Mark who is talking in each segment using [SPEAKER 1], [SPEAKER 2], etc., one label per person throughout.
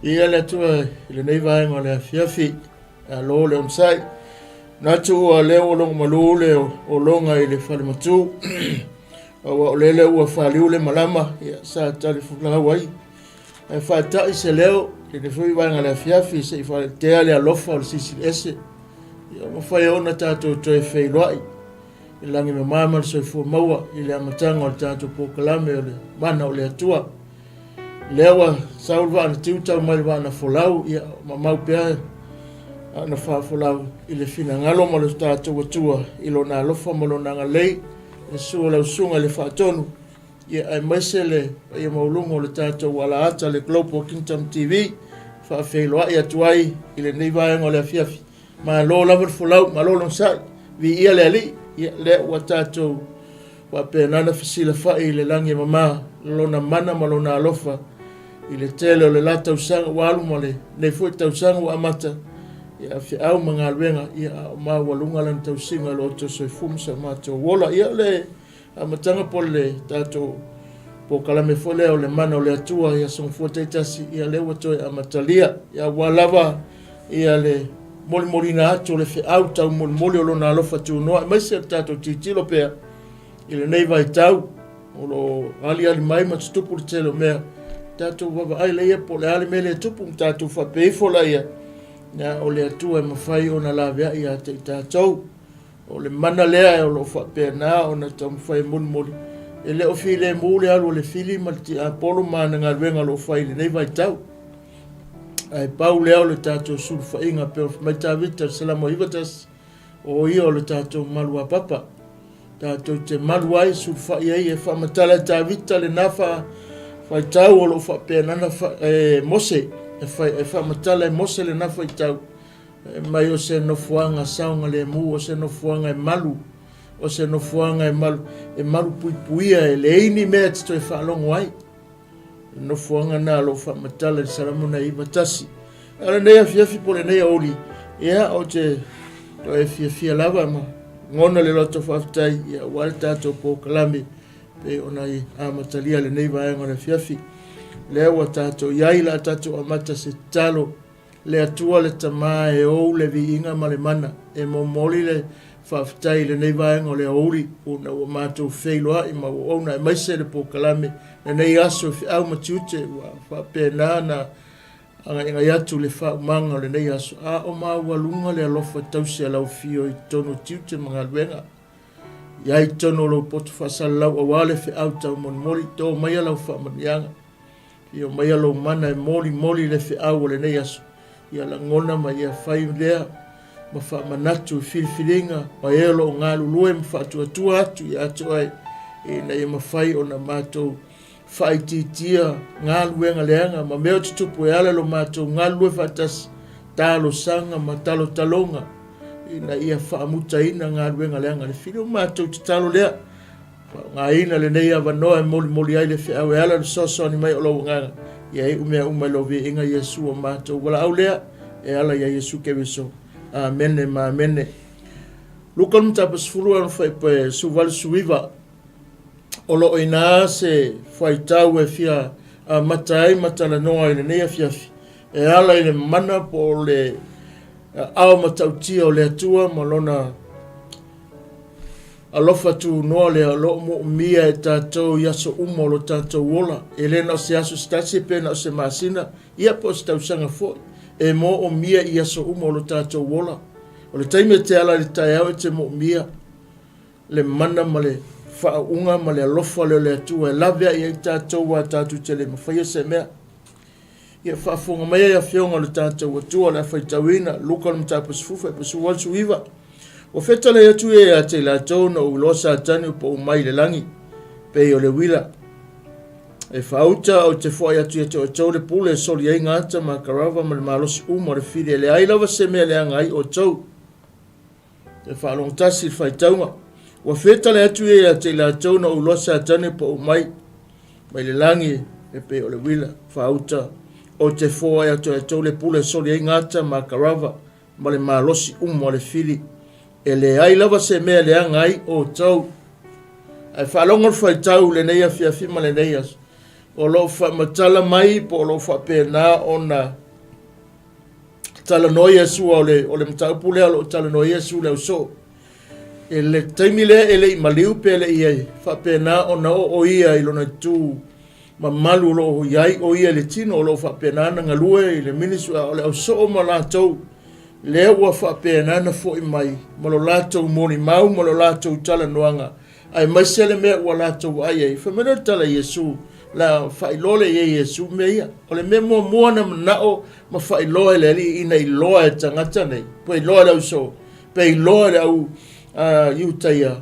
[SPEAKER 1] Viia le Atua i lenei vaega o le afiafi, malo le onosai. Manatu ua leo ua logo malu le ologa i le falematu, aua o lele ua faliu le malama, ia, sa talifulau ai. Ae faata'i se leo i lenei foi vaega o le afiafi se i faatea le alofa o le Silisili Ese, ia mafai ona tatou toe feiloai i le lagi mama ma le soifua maua i le amataga o le tatou polokalame o le Mana o le Atua. Lea ua sau le vaa na tiu tau mai le vaa na folau, ia mamau pea na faafolau i le finagalo ma le tatou Atua i lona alofa ma lona agalelei, le susu o lau susuga i le Faatonu, ia aemaise le paia maualuga o le tatou alaata le Global Kingdom TV, faafeiloai atu ai i lenei vaega o le afiafi. Malo lava le folau, malo le onosai, viia le Alii, ia lea ua tatou faapena ona fesilafai i le lagi e mama lona mana ma lona alofa i le tele o le la tausaga ua alu ma lenei foi tausaga ua amata, ia feau ma galuega, ia a o maualuga lana tausiga i lo outou soifua ma so matou ola. Ia o le amataga po o le tatou polokalame foi lea o le Mana o le Atua i aso Gafua taitasi, ia lea ua toe amatalia, ia aua lava ia le molimolina atu o le feau taumolimoli o lona alofa tunoa, aemaise o le tatou tilotilo pea i lenei vaitau o lo o aliali mai ma tutupu le tele o mea, tatou vaavaai laia po o le a le mea lea e tupu, ma tatou faapea ifo laia, ia o le Atua e mafai ona laveai ia te i tatou. O le mana lea o lo o faapena ona taumafai e molimoli, e le o filemu le alu a le fili ma le tiapolo ma ana galuega o lo o fai i lenei vaitau. Ae pau lea o le tatou sulufaiga, pei ona fai mai Tavita i le Salamo 91, o ia o le tatou maluapapa. Tatou te malu ai, sulufai ai, e faamatala e Tavita lena faitau o lo o faapena ona e Mose, e faamatala e Mose lena faitau, Mai o se nofoaga saogalemu, o se nofoaga e malu, o se nofoaga e malu, e malu puipuia e leai ni mea e te toe faalogo ai. O le nofoaga lena o lo o faamatala i le Salamo 91. A o lenei afiafi po o lenei aoauli, ia, ou te toe fiafia lava ma lagona le loto faafetai, ia, aua le tatou polokalame pei ona amatalia lenei vaega o le afiafi. Lea ua tatou i ai, o le a tatou amata se tatalo. Le Atua le Tama e ou le viiga ma le mana, e momoli le faafetai i lenei vaega o le aoauli ona ua matou feiloai ma auauna aemaise le polokalame lenei aso e feau ma tiute ua faapena ona agaigai atu le faaumaga o lenei aso a o maualuga le alofa tausi a lau Afio i totonu o tiute ma galuega. I ai totonu o lou poto faasalalau aua le feau taumolimoli, to maia lau faamanuiaga. Ia maia lou mana e molimoli le feau o lenei aso, ia lagona ma ia fai lea ma faamanatu i filifiliga ma e o lo o galulue ma faatuatua atu ia te oe, ina ia mafai ona matou faaitiitia galuega leaga ma mea o tutupu e ala i lo matou galulue faatasi, talosaga ma talotaloga ina ia faamutaina galuega leaga. Le fili o matou tatalo lea. Faaaogaina lenei avanoa e molimoli ai le feau e ala i le fesoasoani mai o lou Agaga, ia iu mea uma i lou viiga, Iesu o matou valaau lea e ala ia Iesu Keriso. Amene ma amene. Luka le mataupu 10 18 O lo o i ina se faitau e fia amata ai ma talanoa i lenei afiafi e ala i le mana po o le ao matautia o le Atua ma lona Alofa tunoa lea o lo o moomia e tatou i aso uma o lo tatou ola, e le na o se aso se tasi pe na o se masina, ia po o se tausaga foi. E moomia i aso uma o lo tatou ola. O le taimi e te ala i le taeao e te moomia le mana ma le faauuga ma le alofa lea o le Atua e laveai ai tatou aua tatou te le mafaia se mea. Ia faafofoga mai ai Afioga o le tatou Atua o le a faitauina, Luka le mataupu 10 18 19. Ua fetalai atu ia ia te i latou na ou iloa Satani ua pau mai i le lagi, pei o le uila. E faauta ou te foai atu ia te outou le pule e soli ai gata ma karava ma le malosi uma o le fili e leai lava se mea e leaga ai outou. E faalogo tasi le faitauga. Ua fetalai atu ia ia te i latou na ou iloa Satani ua pau mai mai le lagi e pei o le uila faauta. Ou te foai atu ia outou le pule e soli ai gata ma karava ma le malosi uma o le fili. E leai lava se mea e leaga ai outou. Ae faalogo le faitau lenei afiafi ma lenei aso. O lo o faamatala mai po o lo o faapena ona talanoa Iesu o le, o le mataupu lea o lo o talanoa Iesu le ausoo. I le taimi lea e le i maliu pe le i ai, faapena ona oo ia i lona itu mamalu o lo o i ai o ia i le tino o lo o faapena ona galue i le ministry a o le ausoo ma latou lea ua faapena ona foi mai ma lo latou molimau ma lo latou talanoaga aemaise le mea ua latou vaai ai. Fai mai lea o le tala a Iesu, la faailoa lea i ai e Iesu mea ia. O le mea muamua na manao ma faailoa e le Alii ina iloa e tagata nei, pe iloa e le ausoo, pe iloa e le au Iutaia,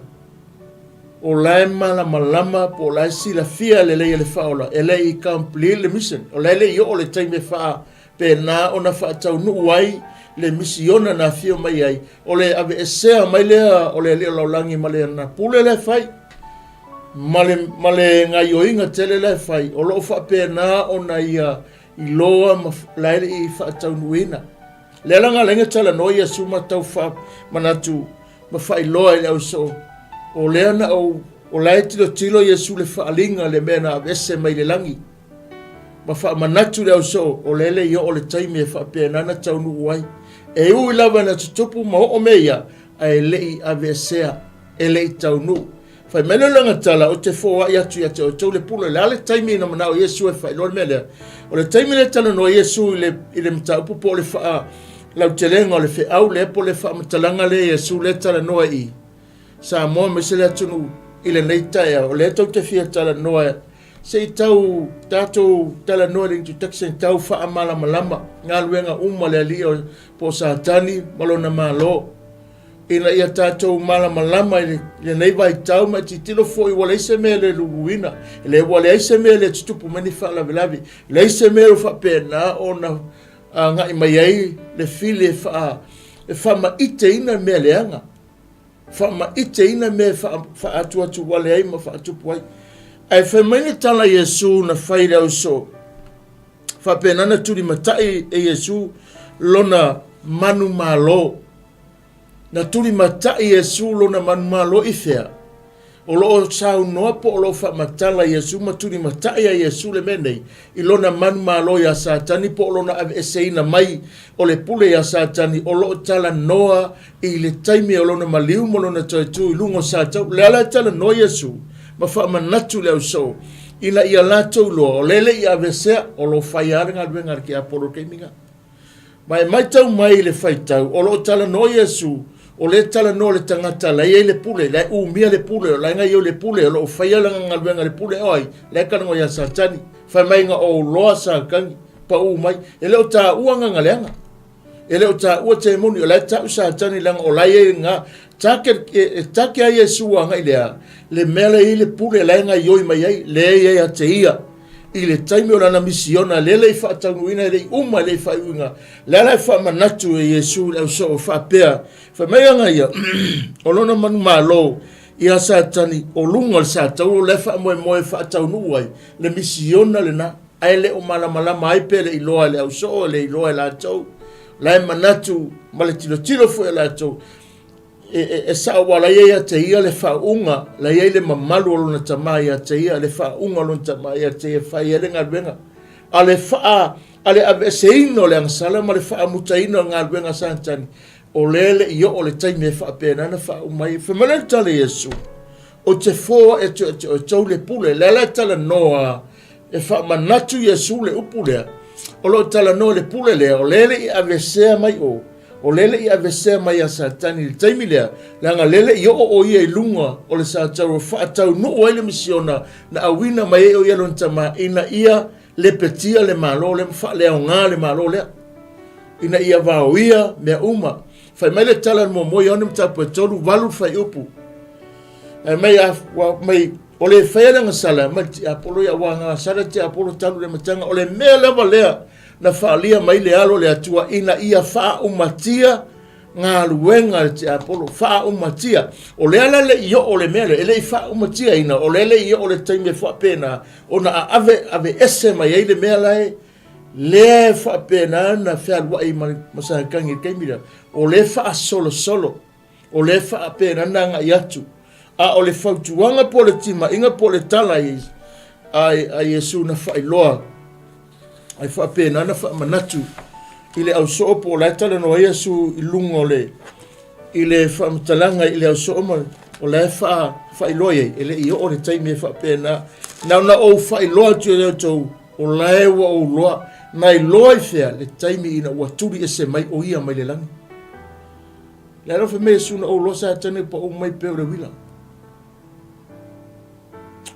[SPEAKER 1] o la e malamalama po o la e silafia lelei e le Faaola, e le i complete le mission. O la e le i oo le taimi e faapena ona faataunuu ai le misiona na afio mai ai, o le aveesea mai lea o le Alii o Lalolagi ma lana pule lea e fai, ma le, ma le gaioiga tele lea e fai, o lo o faapena ona ia iloa ma la e le i faataunuuina. Lea la na ala ai ona talanoa Iesu ma tau faamanatu ma faailoa i le ausoo, o lea na ou, o la e tilotilo Iesu le faaaliga le mea na aveese mai le lagi, ma faamanatu i le ausoo, o lea le i oo le taimi e faapena ona taunuu ai. E ui lava ina tutupu ma oo mea ia, ae le i aveesea, e le i taunuu. Fai mai lea o lana tala, Ou te foai atu ia te outou le pule. O le a le taimi na manao Iesu e faailoa le mea lea? O le taimi lea e talanoa Iesu i le, i le mataupu po o le faalautelega o le feau lea po o le faamatalaga lea Iesu lea e talanoa i Samoa aemaise le atunuu i lenei taeao. O lea tou te fia talanoa se i tau tatou talanoa i le introduction tau faamalamalama galuega uma le alii o po o Satani ma lona Malo. Ina ia tatou malamalama i lenei vaitau ma e tilotilo foi ua leai se mea e le luluina, le ua leai se mea e le tutupu mai ni faalavelave, leai se mea ua faapena ona agai mai ai le fili e faa e faamaiteina mea leaga, faamaiteina mea e faaatuatuwale ai ma faatupu ai. Ae fai mai le tala a Iesu na fai i le ausoo, faapena na tulimatai e Iesu lona manumalo. Na tulimatai Iesu lona manumalo i fea? O lo o saunoa po o lo o faamatala Iesu ma tulimatai a Iesu le mea nei i lona manumalo iā Satani po o lona aveeseina mai o le pule iā Satani o lo o talanoa i le taimi o lona maliu ma lona toe tu i luga o Satau. O le ala e talanoa Iesu ma faamanatu i le ausoo ina ia latou iloa o lele i aveesea o lo o fai lava le galuega a le tiapolo i le taimi lena. Ma e matau mai i le faitau, o lo o talanoa Iesu, o lea e talanoa le tagata la e i ai le pule, la e umia le pule, o la e gaio le pule, o lo o faia lana galuega i le pule, o ai? La e talanoa ia Satani. Fai mai na ou loa Satani, pau mai. E le o taua agaga leaga. E le o taua temoni, o la e tau Satani leaga o la e i ai lena. Take, e, e take a Iesu agai lea, le mea la e i ai le pule, la e gaioi mai ai, lea e i ai ia te ia. I le taimi o lana misiona, lea le i faataunuuina, e le i uma, e le i faaiuina. Le ala e faamanatu e Iesu i le ausoo faapea, fai mai aga ia, o lona manumalo ia Satani o luga o le sataua, o la e faamoemoe e faataunuu ai le misiona lena, ae le o malamalama ai pe le iloa e le ausoo, e le iloa e latou. La e manatu ma le tilotilo foi a latou, E, e sao ua la i ai ia te ia le faauuga, la i ai le mamalu o lona tama ia te ia, le faauuga o lona tama ia te ia e fai ai le galuega. A le faa, a le aveeseina o le agasala ma le faamutaina o le galuega a Satani, o lea le i oo le taimi e faapena ona faauma ai. Fai mai le tala a Iesu, Ou te foa e te te outou le pule. Le ala e talanoa e faamanatu Iesu le upu lea, o lo o talanoa le pule lea, o lea le i aveesea mai o, O lea le i aveesea mai a Satani i le taimi lea, leaga lea le i oo o ia i luga o le sataua e faataunuu ai le misiona na auina mai ai o ia lona tama ina ia lepetia le Malo lea ma faaleaoga le Malo lea, ina ia vaoia mea uma. Fai mai le tala a le muamua Ioane mataupu e 3, 8 le fuaiupu. Fai mai, a, ua mai, o le faia le agasala ma le tiapolo ia, ua agasala le tiapolo talu le amataga. O le mea lava lea na faaalia mai le Alo o le Atua ina ia faaumatia galuega a le tiapolo, faaumatia. O lea la le i oo le mea lea, e le i faaumatiaina, o lea le i oo le taimi e faapena ona aave aveese mai ai le mea la e lea e faapena na fealuai ma, ma Satani i le taimi lea. O lea e faasolosolo. O lea e faapena ona agai atu. A o le fautuaga po o le timaiga po o le tala i a Iesu na faailoa ai faapena na faamanatu i le ausoo po o la e talanoa ai Iesu i luga o le i le faamatalaga i le ausoo ma o la e faailoa i ai e le i oo le taimi e faapena. Na ona ou faailoa atu i outou o la e ua ou iloa, na iloa i fea le taimi ina ua tuli ese mai o ia mai le lagi. Le alofa mai Iesu na ou iloa Satani pa ou mai pea o le uila.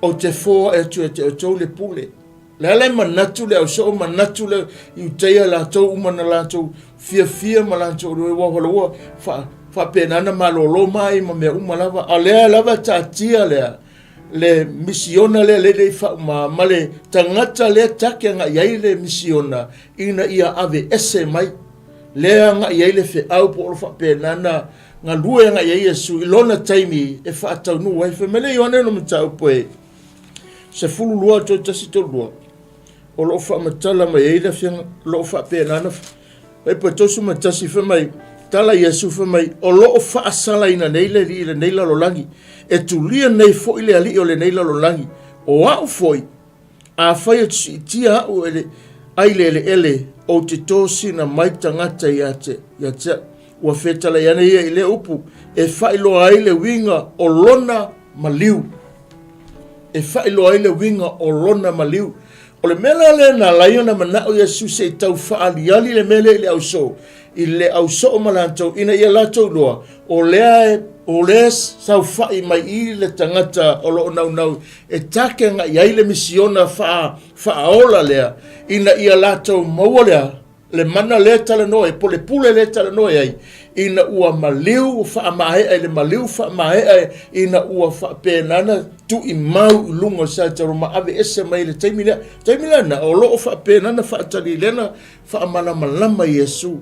[SPEAKER 1] Ou te foai atu ia te outou le pule. Le ala e manatu le ausoo, manatu le Iutaia latou uma na latou fiafia ma latou le ua ua ua faapena na malolo mai ma mea uma lava. A lea lava taatia lea le misiona lea le le faauma ma le tagata lea take agai ai le misiona ina ia ave ese mai lea agai ai le feau po o lo faapena na galue agai ai Iesu i lona taimi e faataunuu ai. Fai mai le Ioane ona mataupu e 12 toe 1 32 o lo o faamatala mai ai le afioga o lo o faapena na fai po 31 fai mai tala Iesu fai mai o lo o faasalaina nei le alii i lenei lalolagi e tulia nei foi le alii o lenei lalolagi o au foi Afai e siitia au e le ai le eleele, ou te tosina mai tagata ia te, ia te au. Ua fetalai ane ia i lea upu, e faailoa ai le uiga o lona maliu. E faailoa ai le uiga o lona maliu. O le mea la lea na ala ai ona manao Iesu se i tau faaaliali le mea lea i le ausoo, i le ausoo ma latou, ina ia latou iloa, o lea, o lea saofai mai i le tagata o lo o naunau e take agai ai le misiona faa, faaola lea, ina ia latou maua lea, le mana lea e talanoa ai, po o le pule lea e talanoa ai, ina ua maliu faamaea i le maliu faamaea ina ua faapena ona tuimau i luga o le Saitaro ma aveese mai i le taimi lea. Taimi lena, o lo o faapena ona faatalilena faamalamalama Iesu.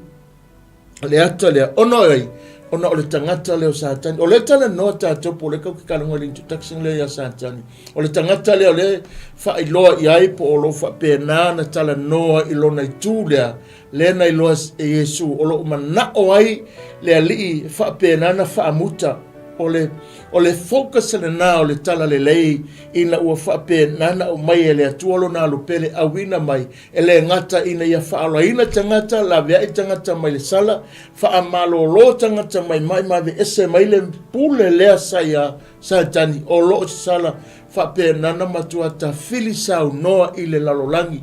[SPEAKER 1] Le ata lea, ona o ai, ona o le tagata lea o Satani. O lea e talanoa tatou po o lea tatou te talanoa i le introduction lea ia Satani. O le tagata lea o lea e faailoa i ai po o lo o faapena ona talanoa i lona itu lea, lea na iloa e Iesu, o lo o manao ai le Alii e faapena ona faamuta. O le, o le focus lena o le Talalelei ina ua faapena ona aumai e le Atua lona alupele auina mai E le gata ina ia faaolaina tagata, laveai tagata mai le sala, faamalolo tagata mai mai ma aveese mai le pule lea sa ia Satani o lo o sala faapena na matua tafili saunoa i le lalolagi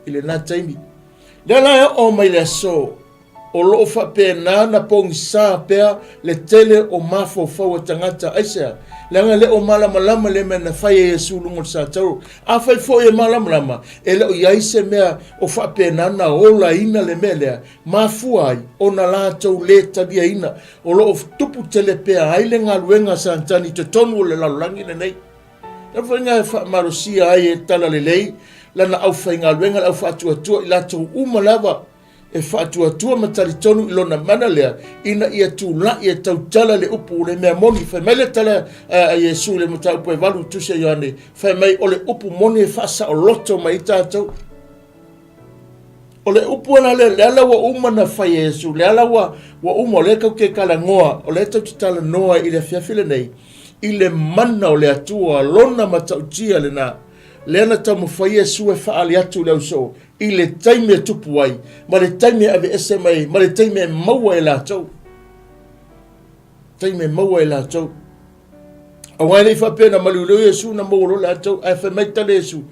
[SPEAKER 1] i lena taimi. Lea la e oo mai le aso, O lo o faapena ona pogisa pea le tele o mafaufau a tagata. Aisea? Leaga e le o malamalama le mea na fai e Iesu i luga o le satauro. Afai foi e malamalama, e le o i ai se mea o faapena ona olaina le mea lea, mafua ai ona latou le taliaina. O lo o tupu tele pea ai le galuega a Satani i totonu o le lalolagi lenei. Le faiga e faamalosia ai e Talalelei lana aufaigaluega, le aufaatuatua i latou uma lava e faatuatua ma talitonu i lona mana lea, ina ia tulai e tautala le upu le mea moni. Fai mai le tala a Iesu i le mataupu e valu i Tusi a Ioane, fai mai o le upu moni e faasaoloto mai ai tatou. O le upu la lea, lea la ua uma na fai e Iesu, lea la ua, ua uma, o lea tatou te talanoa, o lea tatou te talanoa i le afiafi lenei, i le mana o le Atua, lona matautia lena, lea na taumafai Iesu e faaali atu i le ausoo, i le taimi e tupu ai, ma le taimi e aveese mai ai, ma le taimi e maua e latou. Taimi e maua e latou. Aua e le i faapea na maliu lea Iesu na maua loa latou, ae fai mai tala Iesu,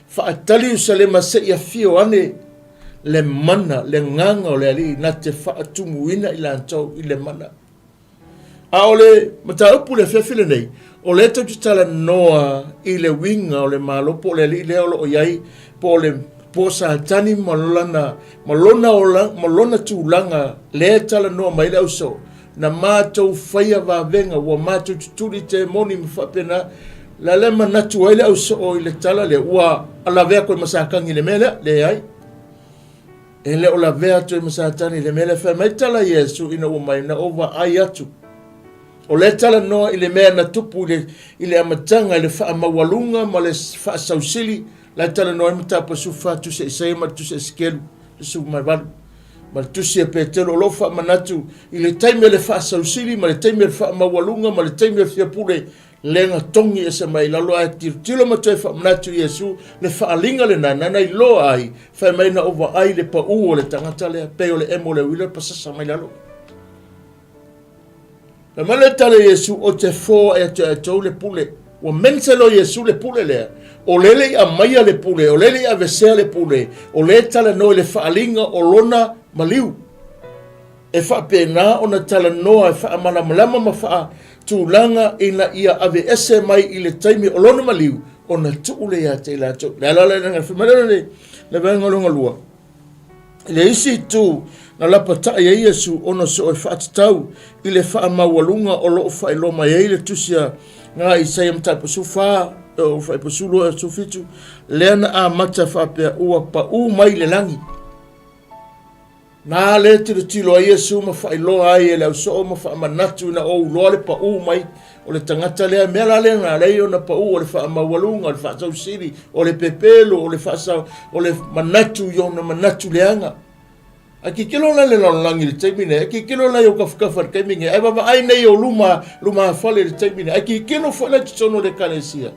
[SPEAKER 1] faatali Ierusalema se i afio ane le mana, le agaga o le Alii na te faatumuina i latou i le mana. A o le mataupu i le afiafi lenei, o lea tatou te talanoa i le uiga o le Malo po o le alii lea o lo o i ai, po o le po o Satani ma lana, ma lona ola, ma lona tulaga lea e talanoa mai ai le ausoo, na matou faia vavega, ua matou tutuli i temoni ma faapena. La lea manatu ai le ausoo i le tala lea, ua lavea koe ma Satani i le mea lea? Leai. E le o lavea atu ai ma Satani i le mea lea. Fai mai tala Iesu ina ua mai, na ou vaai atu. O lea talanoa i le mea na tupu i le, i le amataga, i le faamaualuga ma le faasausili, la e talanoa ai mataupu 14, Tusi a Isaia ma le Tusi a Esekelu, 18. Ma le Tusi a Petelo, o lo o faamanatu i le taimi o le faasausili ma le taimi o le faamaualuga ma le taimi o le fiapule. Lea na togi ese mai lalo ae tilotilo ma toe faamanatu i Iesu le faaaliga lena nana iloa ai fai mai na ou vaai le pau o le tagata lea pei o le emo o le uila pasasa mai lalo. Fai mai le tala i Iesu o te foai atu ia outou le pule. Ua mention loa Iesu le pule lea. O lea le i aumaia le pule, o lea le i avesea le pule, o lea e talanoa i le faaaliga o lona maliu. E faapena ona talanoa e faamalamalama ma faatulaga ina ia aveese mai i le taimi o lona maliu ona tuu lea ia te i latou. Le ala lea, fai mai lea le vaega lona lua, I le isi itu, na lapatai ai Iesu ona soo e faatatau i le faamaualuga o lo o faailoa mai ai le tusi a nga Isaia mataupu 14, o fuaiupu 12 17, lea na amata faapea, Ua pau mai le lagi. Na lea tilotilo ai Iesu ma faailoa ai e le ausoo ma faamanatu ina ou iloa le pau mai o le tagata lea. Mea la lea na ala ai ona pau o le faamaualuga, o le faasausili, o le pepelo, o le faasa, o le manatu i ona manatu leaga. Ae tilotilo la i le lalolagi i le taimi nei, ae tilotilo la i ou tafatafa i le taimi nei, ae vaavaai nei i ou luma, lumafale i le taimi nei, ae tilotilo foi la i totonu o le Ekalesia.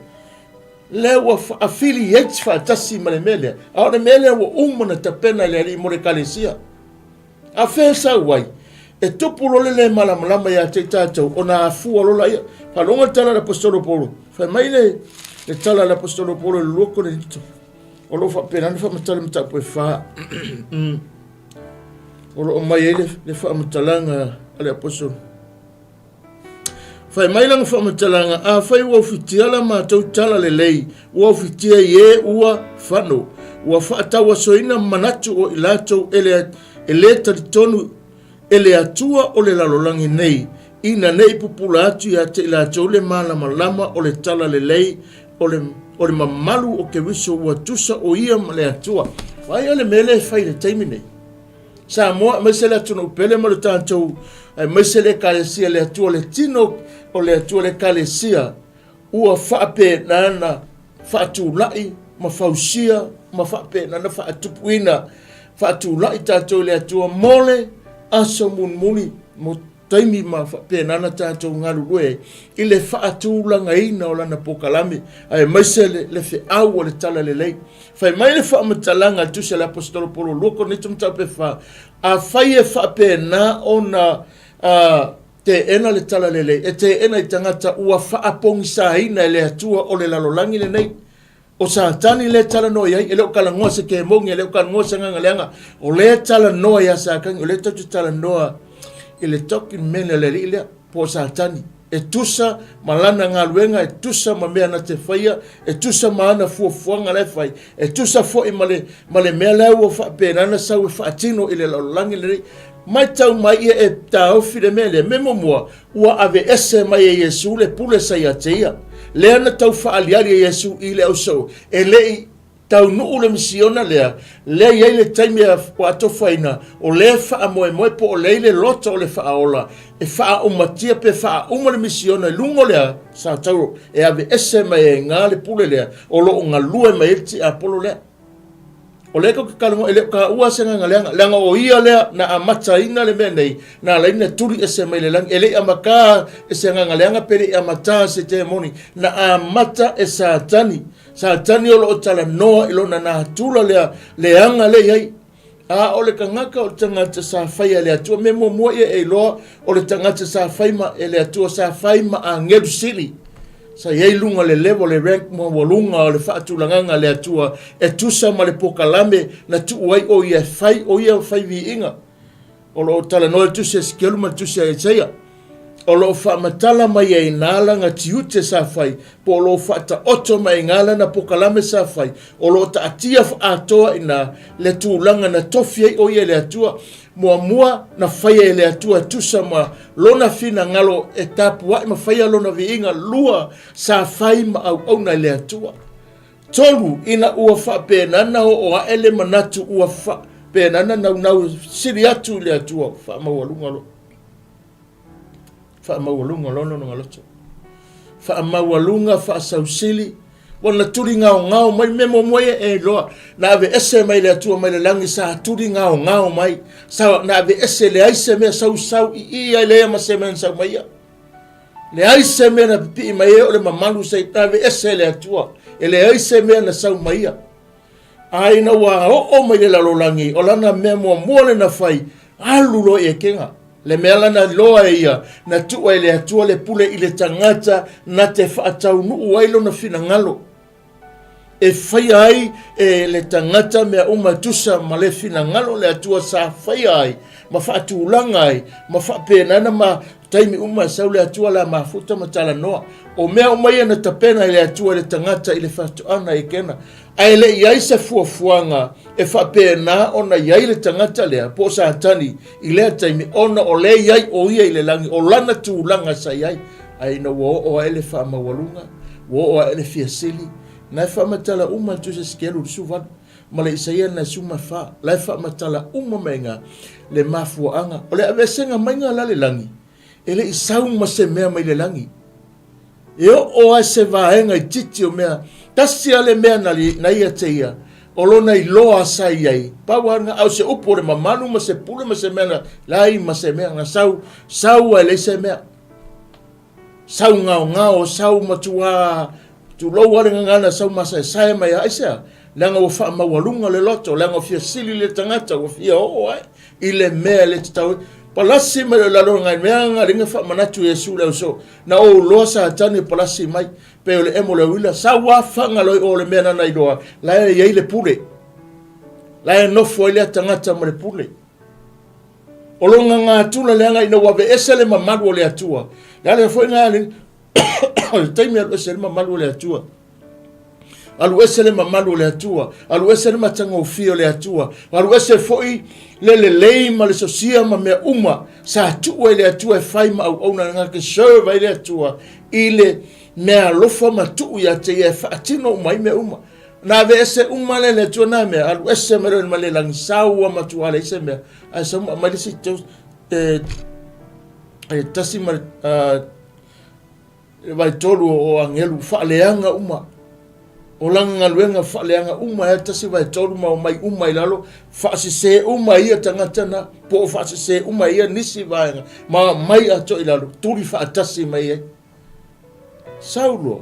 [SPEAKER 1] Lea ua affiliate faatasi ma le mea lea, a o le mea lea ua uma ona tapena e le Alii mo le Ekalesia. A fea e sau ai? E tupu loa le le malamalama ia te i tatou, ona afua loa laia. Faalogo le tala a le Aposetolo Paulo, fai mai le, le tala a le Aposetolo Paulo i le 2 Korinito, o lo o faapena ona faamatala mataupu e fa. O lo o mai ai le, le faamatalaga a le Aposetolo. Fai mai lana faamatalaga, Afai ua ufitia la matou tala lelei, ua ufitia i e ua fano, ua faatauasoina manatu o i latou e le, e le talitonu e le Atua o le lalolagi nei, ina ne i pupula atu ia te i latou le malamalama o le tala lelei o le, o le mamalu o Keriso ua tusa o ia ma le Atua. Vaai le mea lea e fai i le taimi nei. Samoa aemaise le atunuu pele ma le tatou aemaise le ekalesia le Atua le tino o le Atua le ekalesia ua faapena na faatulai ma fausia ma faapena na faatupuina faatulai tatou i le Atua mo le aso mulimuli mo taimi ma faapena na tatou galulue i le faatulagaina o lana polokalame aemaise le, le feau o le tala lelei. Fai mai le faamatalaga a le tusi a le Aposetolo Paulo 2 Korinito mataupu e 4, afai e faapena ona uh, teena le tala lelei, e teena i tagata ua faapogisaina e le Atua o le lalolagi lenei. O Satani lea e talanoa i ai, e le o talanoa se kemoni, e le o talanoa se agaga leaga, o lea e talanoa ia Satani, o lea tatou te talanoa i le document a le alii lea, po o Satani, e tusa ma lana galuega, e tusa ma mea na te faia, e tusa ma ana fuafuaga la e fai, e tusa foi ma le, ma le mea la ua faapena na sau e faatino i le lalolagi lenei. Matau mai ia e taofi le mea lea, mea muamua, Ua aveese mai e Iesu le pule sa ia te ia. Lea na tau faaaliali e Iesu i le ausoo, e le i taunuu le misiona lea, lea i ai le taimi ua atofaina, o lea e faamoemoe po o lea i le loto o le faaola e faaaumatia pe faauma le misiona i luga o lea sa tau e aveese mai ai ga le pule lea o lo o galue mai ai le tiapolo lea. O lea tou te talanoa, e le o taua se agaga leaga, leaga o ia lea na amataina le mea nei, na ala ai ona tuli ese mai le lagi. E le i amata e se agaga leaga pe le i amata se temoni, na amata e Satani. Satani o lo o talanoa i lona natura lea leaga lea i ai. A o le tagata o le tagata sa faia e le Atua, mea muamua ia e iloa o le tagata sa fai ma e le Atua, sa fai ma agelu sili. Sa i ai luga le level, le rank maualuga o le faatulagaga a le Atua e tusa ma le pokalame na tuu ai o ia e fai o ia fai viiga. O lo o talanoa le tusi a Esekielu ma le tusi a Isaia. O lo o faamatala mai ai nā lana tiute sa fai, po o lo o faataoto mai ai nā lana pokalame sa fai, o lo o taatia atoa i nā le tulaga na tofi ai o ia e le Atua. Muamua na faia e le Atua e tusa ma Lona finagalo e tapuai ma faia Lona viiga. Lua, sa fai ma auauna i le Atua. Tolu, ina ua faapena na oo ae le manatu ua faapena na naunau sili atu i le Atua, faamaualuga lo faamaualuga lona lona loto. Faamaualuga, faasausili, Ua na tuli gaogao mai mea muamua ia e iloa na aveese mai le Atua mai le lagi sa tuli gaogao mai sa na aveese leai se mea sausau i i ai leia ma se mea na sau mai ia. Leai se mea na pipii mai ai o le mamalu sa i aveese e le Atua. E leai se mea na sau mai ia. A ina ua oo mai le lalolagi, o lana mea muamua le na fai, alu loa i ekega. Le mea lana iloa e ia, na tuu e le Atua le pule i le tagata na te faataunuu ai lona finagalo. E faia ai e le tagata mea uma e tusa ma le finagalo o le Atua sa faia ai, ma faatulaga ai, ma faapena ma taimi uma e sau le Atua la mafuta ma talanoa. O mea uma ia na tapena e le Atua i le tagata i le faatoaga i kena. Ae le i ai se fuafuaga e faapena ona i ai le tagata lea, po o Satani, i lea taimi, ona o lea i ai o ia i le lagi, o lana tulaga sa i ai. Ae ina ua oo ae le faamaualuga, ua oo ae le fia sili, na e faamatala uma e Tusi Esekielu 28, ma le Isaia na e 14, la e faamatala uma mai iga le mafuaaga o le aveesega maiga la le lagi, e le i sau ma se mea mai le lagi. E oo ai se vaega itiiti o mea, tasi lava le mea na, na ia te ia, o lona iloa sa i ai, pau lava lena, a o se upu o le mamalu ma se pule ma se mea na, leai ma se mea, na sau, sau ai leai se mea. Sau gaogao, sau matua, tulou lava le gagana, sau masaesae mai lava, aisea? Leaga ua faamaualuga le loto, leaga ua fia sili le tagata, ua fia oo ai i le mea e le tatau ai. Palasi mai loa i lalo o ngai mea nga linga faamanatu Iesu le auso, na ou loa Satani e palasi mai, pei o le emo o le uila, sau a faga loa i o le mea nana iloa, la e i ai le pule. La e nofo ai lea tagata ma le pule. O lona gagatula leaga ina ua aveese le mamalu o le Atua. Le ala foi nga le o le taimi alu ese le mamalu o le Atua. Alu ese le mamalu o le Atua, alu ese le matagofie o le Atua, alu ese foi le lelei ma le sosia ma mea uma sa tuu ai le Atua e fai ma auauna na te serve ai le Atua i le mea alofa ma tuu ia te ia e faatino uma ai mea uma. Na aveese uma le le Atua na mea, alu ese mai loa mai le lagi, sau ua matua leai se mea, ae sau ma aumai le isi e, e tasi ma le vaetolu o agelu faaleaga uma. O lana galuega faaleaga uma e tasi vaetolu ma omai uma i lalo, faasese uma ia tagata na, po o faasese uma ia nisi vaega, ma omai atoa i lalo, tuli faatasi mai ai. Sau loa,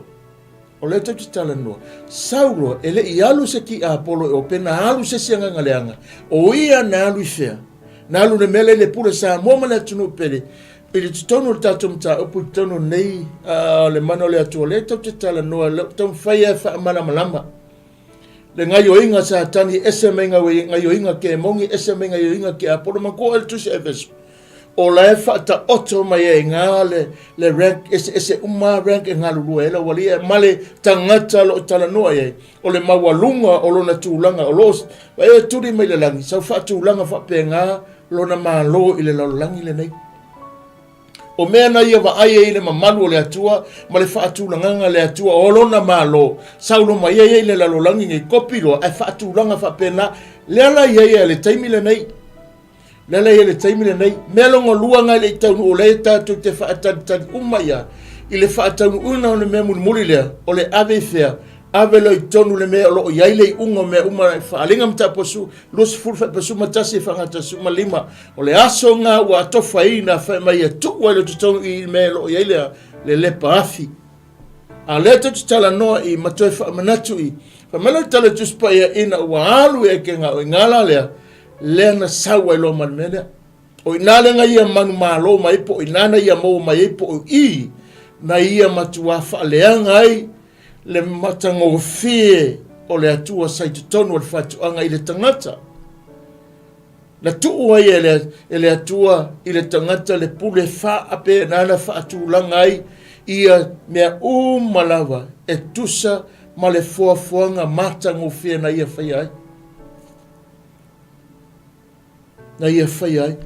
[SPEAKER 1] o lea tatou te talanoa, sau loa, e le i alu se tiapolo i o, pe na alu se isi agaga leaga, o ia na alu i fea? Na alu i le mea lea i le pule Samoa ma le atunuu pele, i le totonu o le tatou mataupu i totonu o nei le mana o le Atua, lea tatou te talanoa, lea ou taumafai e faamalamalama le gaioiga a Satani ese mai gaioiga kemoni, ese mai gaioiga tiapolo. Manatua oe le tusi a Efeso, o la e faataoto mai ai iga le, le rank eseese uma rank e galulue ai le aualii ma le tagata o lo o talanoa i ai, o le maualuga o lona tulaga o lo o e tuli mai le lagi, sau faatulaga faapena lona malo i le lalolagi lenei. O mea na ia vaai ai i le mamalu o le Atua ma le faatulagaga a le Atua o lona malo, saulo mai ai i le lalolagi nei, kopi loa ae faatulaga faapena. Lea la i ai a le taimi lenei. Lea la i ai le taimi lenei. Mea lona lua na e le i taunuu o lea tatou te faatalitali uma ia i le faataunuuina o le mea mulimuli lea, o le ave i fea? Ave loa i totonu le mea o lo o i ai le iuga o mea uma, faaaliga mataupu 20 fuaiupu 11 faagata 15. O le aso lena ua atofaina fai mai e tuu ai le totonu i le mea o lo o i ai le, le lepa afi. A lea tatou te talanoa i ma toe faamanatu i, fai mai le tala Tusi Paia ina ua alu i ekega o i ina la lea, lea na sau ai loa ma le mea lea. O ina lea na ia manumalo mai ai po o ina na ia maua mai ai po o i na ia matuā faaleaga ai le matagofie o le Atua sa i totonu o le fatuaga i le tagata. Na tuu ai e le, e le Atua i le tagata le pule faape nana faatulaga ai ia mea uma lava e tusa ma le foafoaga matagofie na ia faia ai. Na ia faia ai.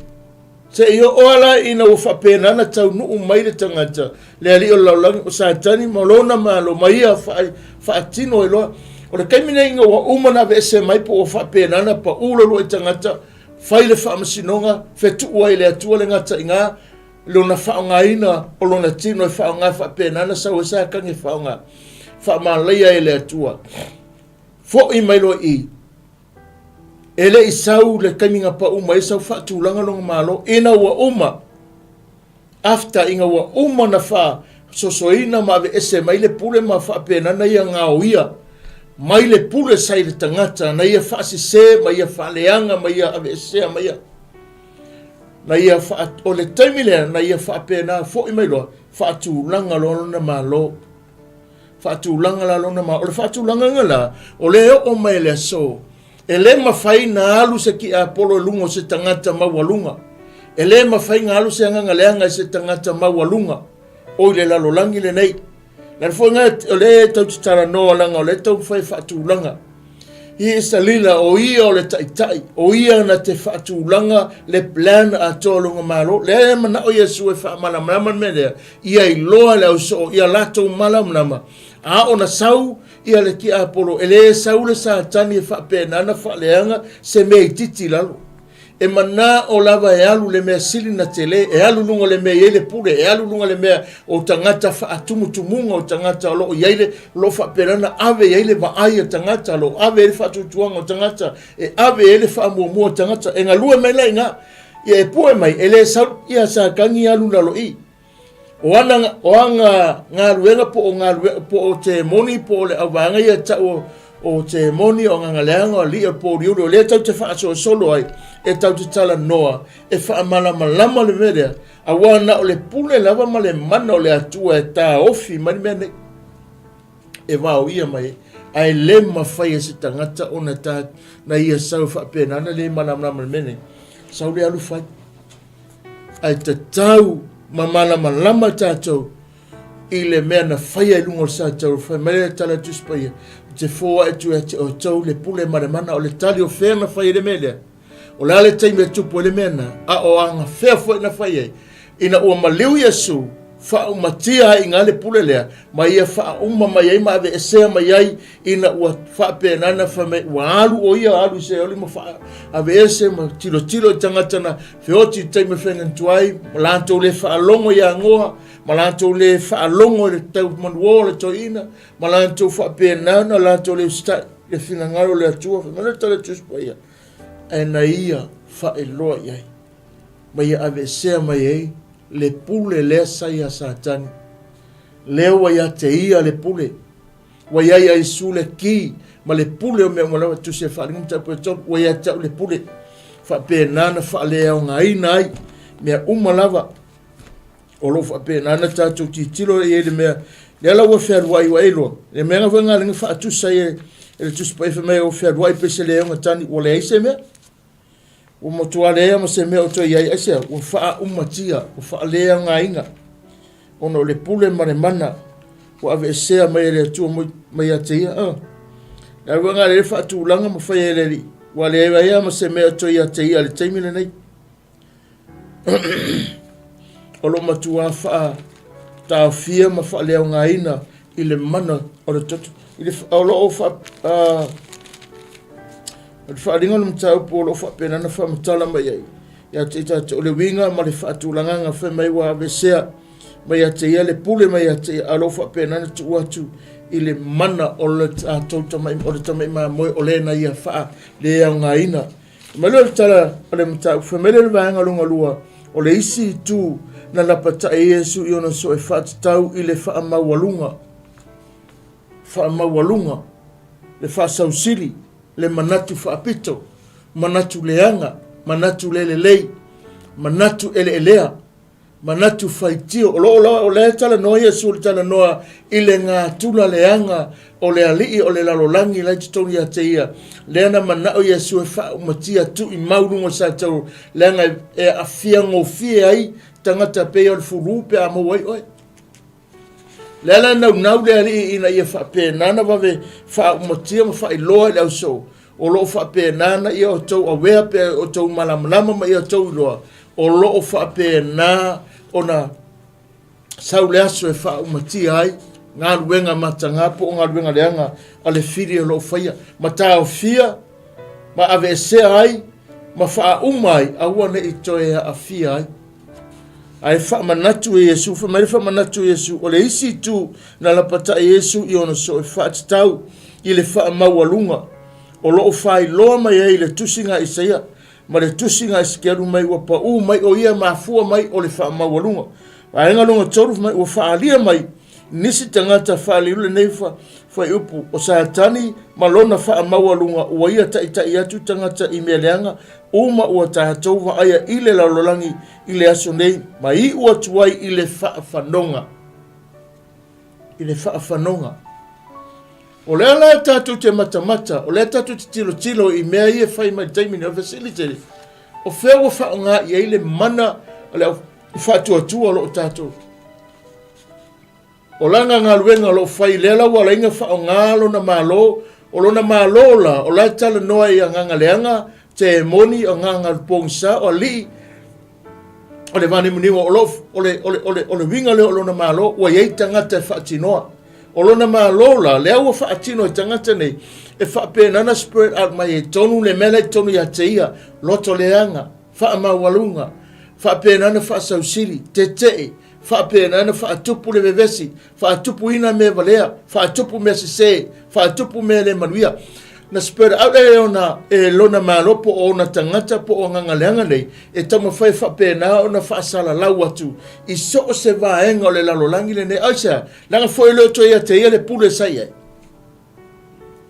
[SPEAKER 1] Se i oo ala ina ua faapena na taunuu mai le tagata, le alii o le lalolagi, o Satani ma lona malo, ma ia faatino ai loa. O le taimi nei ina ua uma ona aveese mai po ua faapena na pau le uluai tagata, fai le faamasinoga, fetuu ai e le Atua le gata i ina, lona faaaogaina o lona tino e faaaoga faapena na sau ai Satani e faaaoga, faamalaia ai e le Atua. Foi mai loa i i. E le i sau le taimi na pau mai ai sau faatulaga lona malo, ina ua uma, after ina ua uma na sosoina ma aveese mai le pule ma faapena na ia gaoia mai le pule sa i le tagata na ia faasese ma ia faaleaga ma ia aveesea ma ia na ia faa, o le taimi lea na ia faapena foi mai loa faatulaga loa lona malo faatulaga la lona malo. O le faatulagaga la o lea e oo mai le aso E le mafai na alu se tiapolo i luga o se tagata maualuga. E le mafai na alu se agaga leaga i se tagata maualuga o i le lalolagi lenei. Le ala foi lena o lea e tau te talanoa leaga o lea e taumafai e faatulaga. He is the leader, o ia o le taitai, o ia na te faatulaga le plan atoa o lona Malo. Lea e manao Iesu e faamalamalama le mea lea, ia iloa le ausoo, ia latou malamalama, a o na sau ia le tiapolo, e le sau le Satani e faapena ona faaleaga se mea itiiti i lalo. E manao lava e alu le mea sili na tele, e alu luga o le mea e i ai le pule, e alu luga le mea o tagata faatumutumuga, o tagata o lo o i ai le, o lo o faapena ona ave i ai le vaai a tagata, o lo o ave i ai le faatuatuaga o tagata, e ave i ai le faamuamua o tagata. E galue mai la i ina, ia e pue mai, e le sau ia Satani alu i lalo i i. O ana, o ana galuega po o galuega, po o temoni, po o le auvaega ia tau o, o temoni, o agaga leaga, o alii, o pouliuli, o lea tau te faasolosolo ai, e tau te talanoa, e faamalamalama le mea lea, aua na o le pule lava ma le mana o le Atua e taofi mai le mea nei, e vaoia mai ai. Ae le mafai e se tagata ona ta, na ia sau e faapena ona le malamalama le mea nei. Sau le alu fai. Ae tatau ma malamalama tatou i le mea na faia i luga o le Sataua. Fai mai le tala a le Tusi Paia, Ou te foai atu ia te outou le pule ma le mana. O le tali o fea na fai ai le mea lea? O le a le taimi e tupu ai le mea na? A o agafea foi na fai ai? Ina ua maliu Iesu, faaumatia ai i ina le pule lea, ma ia faauma mai ai ma aveesea mai ai ina ua faapena na fai mai ua alu o ia alu i Seoli ma aveese ma tilotilo i tagata na feoti i taimi e faigantu ai ma latou le faalogo i agoa ma latou le faalogo i le tau manuō o le toeaina ma latou faapena na latou le usitai i le finagalo o le Atua. Fai mai le tala Tusi Paia, ae na ia faailoa i ai ma ia aveesea mai ai le pule lea sa ia Satani. Lea ua ia te ia le pule. Ua i ai ia Iesu le ki ma le pule o mea uma lava, Tusi a Faaaliga mataupu e 3, ua ia te au le pule. Faapena na faaleaogaina ai mea uma lava o lo o faapena na tatou tilotilo i ai le mea lea la ua fealuai ua e iloa le mea na foi na lenga faatusa ai e le Tusi Paia fai mai ua fealuai pei se leoga tani ua leai se mea. Ua matua leai ma se mea o toe i ai, aisea? Ua faaumatia, ua faaleaogaina, ona o le pule ma le mana ua aveesea mai e le Atua mai ia te ia. Oh. Le aluaga le faatulaga ma fai e le Alii, ua leai lava ma se mea o toe ia te ia i le taimi lenei. O lo matua faataofia ma faaleaogaina i le mana o le toto. I le, o lo o fa, o le faaaliga o le mataupu o lo o faapena ona faamatala mai ai ia te i tatou, o le uiga ma le faatulagaga fai mai ua aveesea mai ia te ia le pule mai ia te ia, a o lo o faapena ona tuu atu i le mana o le tatou tamai, o le tamai mamoe o lena ia faaleaogaina. Mai lea o le tala o le mataupu, fai mai lea o le vaega lona lua, o le isi itu na lapatai ai Iesu i ona soo e faatatau i le faamaualuga, faamaualuga, le faasausili, le manatu faapito, manatu leaga, manatu le lelei, manatu eleelea, manatu faitio. O lo o la e talanoa Iesu i le talanoa i le gatula leaga o le alii o le lalolagi la i totonu ia te ia. Lea na manao Iesu e faaumatia tuimau luga o le Sataua, leaga e aafia gofie ai tagata pei o le fulu pe a maua ai oe. Lea la e naunau le alii ina ia faapena ona vave faaumatia ma faailoa i le ausoo, o lo o faapena ona ia outou awea pe outou malamalama ma ia outou iloa, o lo o faapena ona sau le aso e faaumatia ai galuega mataga po o galuega leaga a le fili o lo o faia, ma taofia ma aveesea ai ma faauma ai, aua ne i toe aafia ai. Ae faamanatu e Iesu, fai mai le faamanatu e Iesu, o le isi itu na lapatai Iesu i ona soo e faatatau i le faamaualuga o lo o faailoa mai ai i le tusiga a Isaia ma le tusiga a Esekielu mai ua pau mai o ia mafua mai o le faamaualuga. Vaega lona 3 fai mai ua faaalia mai nisi tagata faaliliu lenei fuaiupu o Satani ma lona faamaualuga ua ia taitai atu tagata i mea leaga uma ua tatou vaaia i le lalolagi i le aso nei ma iu atu ai i le faafanoga. I le faafanoga. O lea la tatou te matamata, o lea tatou te tilotilo i mea ia e fai mai i le taimi nei, o le fesili tele, o fea ua faaaoga i ai le mana o le au faatuatua o lo o tatou O lana galuega o lo o fai lea la ua ala ai ona faaaoga lona Malo, o lona Malo la, o la e talanoa i agaga leaga, temoni, agaga pogisa, o alii, o le vanimonimo, o, lo, o, le, o, le, o, le, o le uiga lea o lona Malo, ua i ai tagata e faatinoa. O lona Malo la, lea ua faatino e tagata nei, e faapena ona spread out mai ai tonu le mea la i totonu ia te ia, loto leaga, faamaualuga, faapena ona faasausili, tetee, faapena ona faatupu le vevesi, faatupuina mea valea, faatupu mea sese, faatupu mea le manuia. Na spread out e ona e lona malo po o ona tagata po o agaga leaga nei e taumafai faapena ona faasalalau atu i so o se vaega o le lalolagi lenei. Aisea? Leaga foi e le o toe ia te ia le pule sa i ai.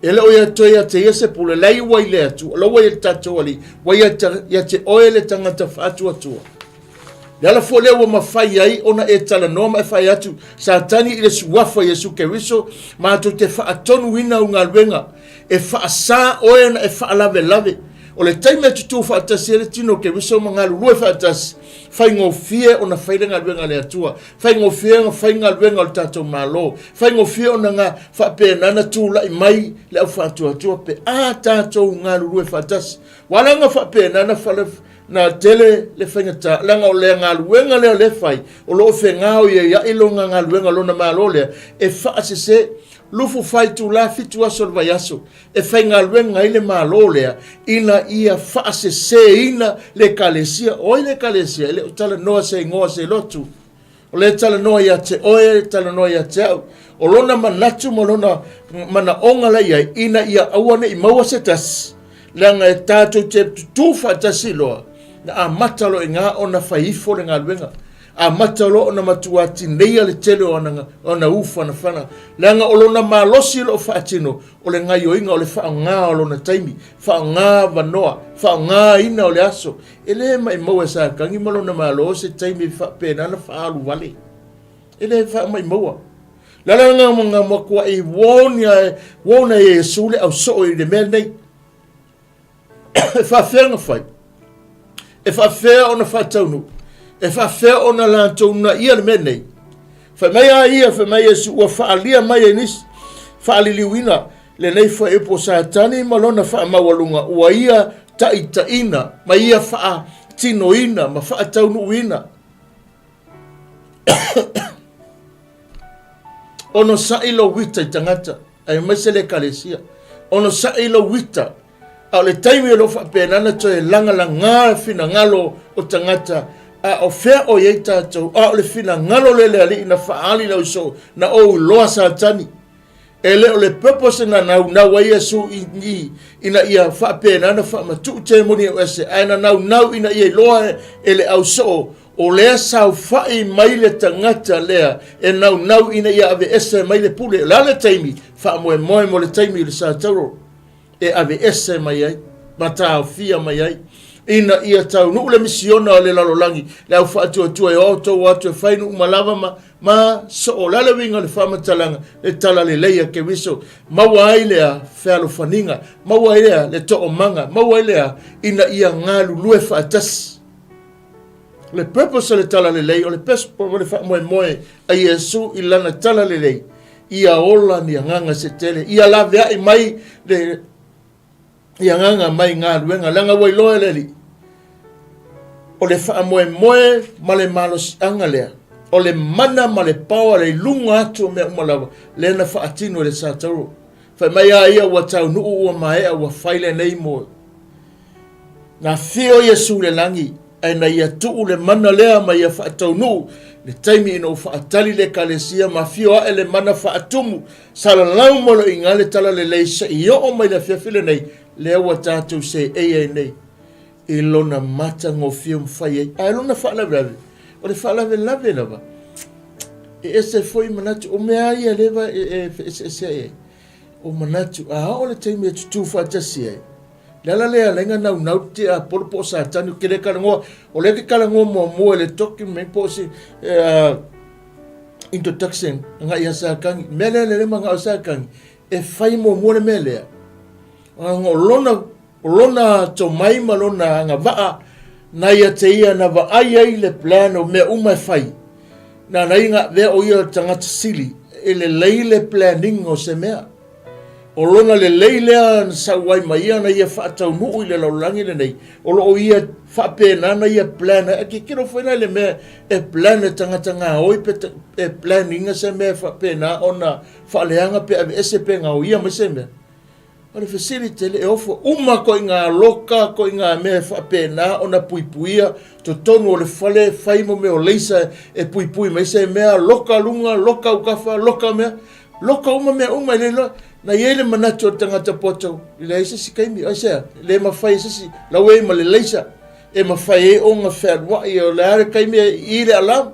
[SPEAKER 1] E le o ia toe ia te ia se pule, leai ua i le Atua, la ua i le tatou Alii, ua ia, ia te oe le tagata faatuatua. Le ala foi lea ua mafai ai ona e talanoa ma e fai atu, Satani i le suafa Iesu Keriso, matou te faatonuina au galuega, e faasa oe ona e faalavelave. O le taimi e tutū faatasi ai le tino o Keriso ma galulue faatasi, faigofie ona fai le galuega a le Atua. Faigofie ona fai galuega o le tatou Malo, faigofie ona ga, faapena ona tulai mai le au faatuatua pe a tatou galulue faatasi. Ua ala ona faapena ona fale, na tele le faigata, leaga o le galuega lea o lea e fai, o lo o fegaoioiai lona galuega, lona Malo lea, e faasese lufu fa itula fitu aso o le vaiaso, e faigaluega ai le Malo lea ina ia faaseseina le Ekalesia. O ai le Ekalesia? E le o talanoa se igoa se lotu. O lea e talanoa ia te oe, e talanoa ia te au. O lona manatu ma lona manaoga la i ai, ina ia aua ne i maua se tasi, leaga e tatou te tutū faatasi loa, na amata loa i ina ona fai ifo le galuega. Amata loa ona matua tineia le tele o ana, ona ufanafana, leaga o lona malosi o lo o faatino, o le gaioiga o le faaaoga o lona taimi, faaaoga avanoa, faaaogaina o le aso. E le maimau e Satani ma lona malo se taimi e faapena ona faaalu vale. E le faamaimaua. Le ala lena na matuai warn ia, warn ai e Iesu le ausoo i le mea lenei. E faafefea ona fai? E faafefea ona faataunuu? E faafefea ona latou unaia le mea nei? Fai mai a ia, fai mai Iesu, ua faaalia mai e nisi faaliliuina lenei fuaiupu o Satani ma lona faamaualuga, ua ia taitaiina ma ia faatinoina ma faataunuuina. Onosai lou ita i tagata, aemaise le Ekalesia. Onosai lou ita, a o le taimi o lo o faapena ona toe lagalaga finagalo o tagata, a o fea o i ai tatou, a o le finagalo lea le Alii na faaali lau soo, na ou iloa Satani. E le o le purpose na naunau ai Iesu i, i, ina ia faapena ona faamatuu temoni e ese, ae na naunau ina ia iloa e, e le ausoo, o lea saofai mai le tagata lea e naunau ina ia aveese mai le pule. O le a le taimi? Faamoemoe mo le taimi i le Satauro e aveese mai ai ma taofia mai ai ina ia taunuu le misiona o le lalolagi, le au faatuatua e o outou atu e fai nuu ma lava ma, ma soo. O le a le uiga o le faamatalaga, le talalelei a Keriso, maua ai lea fealofaniga, maua ai lea le toomaga, maua ai lea ina ia galulue faatasi. O le purpose o le talalelei, o le purpose o le faamoemoe a Iesu i lana talalelei, ia ola ni agaga se tele, ia laveai mai le i agaga mai galuega, leaga ua iloa e le Alii, o le faamoemoe ma le malosiaga lea, o le mana ma le power le i luga atu o mea uma lava, lea na faatino e le Satauro. Fai mai a ia ua taunuu ua maea ua fai lenei mo Na afio Iesu i le lagi, ae na ia tuu le mana lea ma ia faataunuu le taimi ina ua faatali le Ekalesia ma afio ae le mana faatumu salalau ma loiga le talalelei se i oo mai le afiafi lenei lea ua tatou seei ai nei i lona matagofie ua mafai ai. Ae lona faalavelave, O le faalavelave lava, e ese foi manatu, o mea ia leva e feeseeseai ai. O manatu, a oo le taimi e tutū faatasi ai, le ala lea e ala ai ona naunau le tiapolo po o Satani, ou te le talanoa, o lea ou te talanoa muamua i le document po o se introduction agai ia Satani. O le mea lea lea e manao ai Satani, e fai muamua le mea lea, ona o lona, o lona tomai ma lona agavaa na ia te ia na vaai ai le plan o mea uma e fai, na ala ai ona avea o ia o le tagata sili e lelei le planning o se mea. O lona lelei lea na sau ai ma ia na ia faataunuu i le lalolagi lenei, o lo o ia faapena na ia plan ai. A tilotilo foi la i le mea e plan e tagata gaoi pe e plan ina se mea e faapena ona faaleaga pe aveese pe gaoia mai se mea. O le fesili tele e ofo uma koiga loka, koiga mea e faapena ona puipuia totonu o le fale, fai mo mea o leisa e puipui mai se mea, loka luga, loka ukafa, loka mea, loka uma mea uma e le iloa. Na i ai le manatu o le tagata poto, e leai se isi taimi, aisea, e le mafai e se isi, la ua i ai ma le leisa, e mafai ai ona fealuai, o le a le taimi e i le alarm.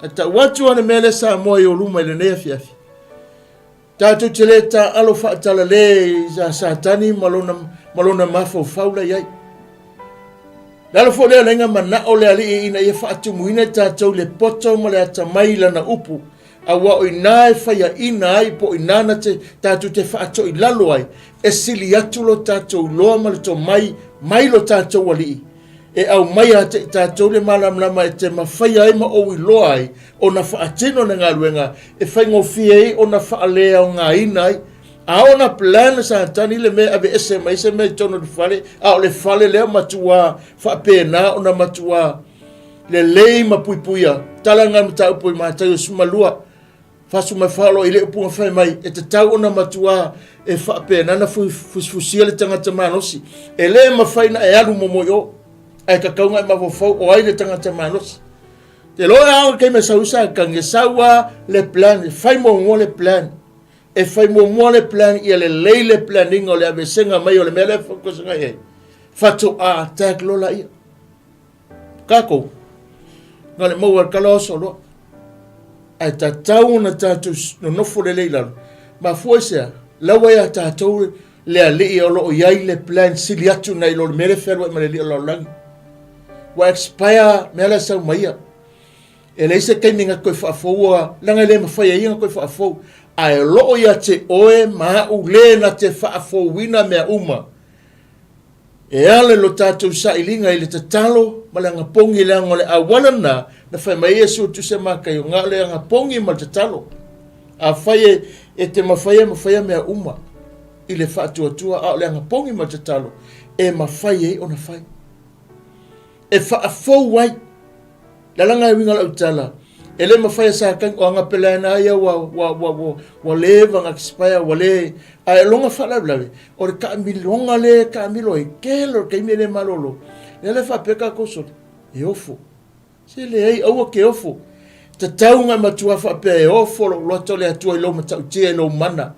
[SPEAKER 1] Ae tau atu lava le mea lea Samoa i ou luma i lenei afiafi. Tatou te le taaalo faatalale ia Satani ma lona, ma lona mafaufau la i ai. Le ala foi lea laina manao le Alii ina ia faatumuina i tatou le poto ma le atamai i lana upu, aua o ina e faiaina ai po o ina na te, tatou te faatoilalo ai, e sili atu lo tatou iloa ma le tomai mai lo tatou Alii. E aumai ia te i tatou le malamalama e te mafaia ai ma ou iloa ai ona faatino le galuega e faigofie ai ona faaleaogaina ai. A ona plan le Satani le mea e aveese mai se mea i totonu o le fale, a o le fale lea matuā faapena ona matuā lelei ma puipuia. Tala nga mataupu i Mataio 12, 44 o lo o i le upu na fai mai, e tatau ona matuā e faapena na fusifusia le tagata malosi. E le mafai na e alu muamua i o, ae tatau na e mafaufau o ai le tagata malosi. Te loa e ao ke me sau sa kangi, e sau a le plan, e fai muamua le plan. E fai muamua le plan ia lelei le planning o le aveesega mai o le mea lea e focus agai ai. Faatoa attack loa laia. Tatou, na o le maua e le tala oso loa. Ae tatau ona tatou nonofo lelei i lalo. Mafua i se a? Laua ia tatou le alii o lo o i ai le plan sili atu nai lo le mea lea e fealuai ma le alii o le lalolagi. Ua expire mea la e sau mai ia. E leai se taimi na toe faafoua, leaga e le mafai e ia ona toe faafou. Ae o lo o ia te oe ma au le na te faafouina mea uma. E ala i lo tatou sailiga i le tatalo ma le agapogi leaga o le auala lena na fai mai ai Iesu e tusi a Mataio, na o le agapogi ma le tatalo. Afai e, e te mafai e mafaia mea uma i le faatuatua, a o le agapogi ma le tatalo e mafai ai ona fai. E faafou ai. Le alaga e uiga lau tala, e le mafai e Satani, o aga pelaena ia ua, ua, ua, ua, ua leva na expire, ua le, ae o lona faalavelave, o le taamiloga lea e taamilo ai, tele o le taimi e le malolo. Lea la e faapea tatou sole, e ofo. Se leai, aua ke ofo. Tatau ona e matua faapea e ofo lou loto le Atua i lou matautia i lou mana.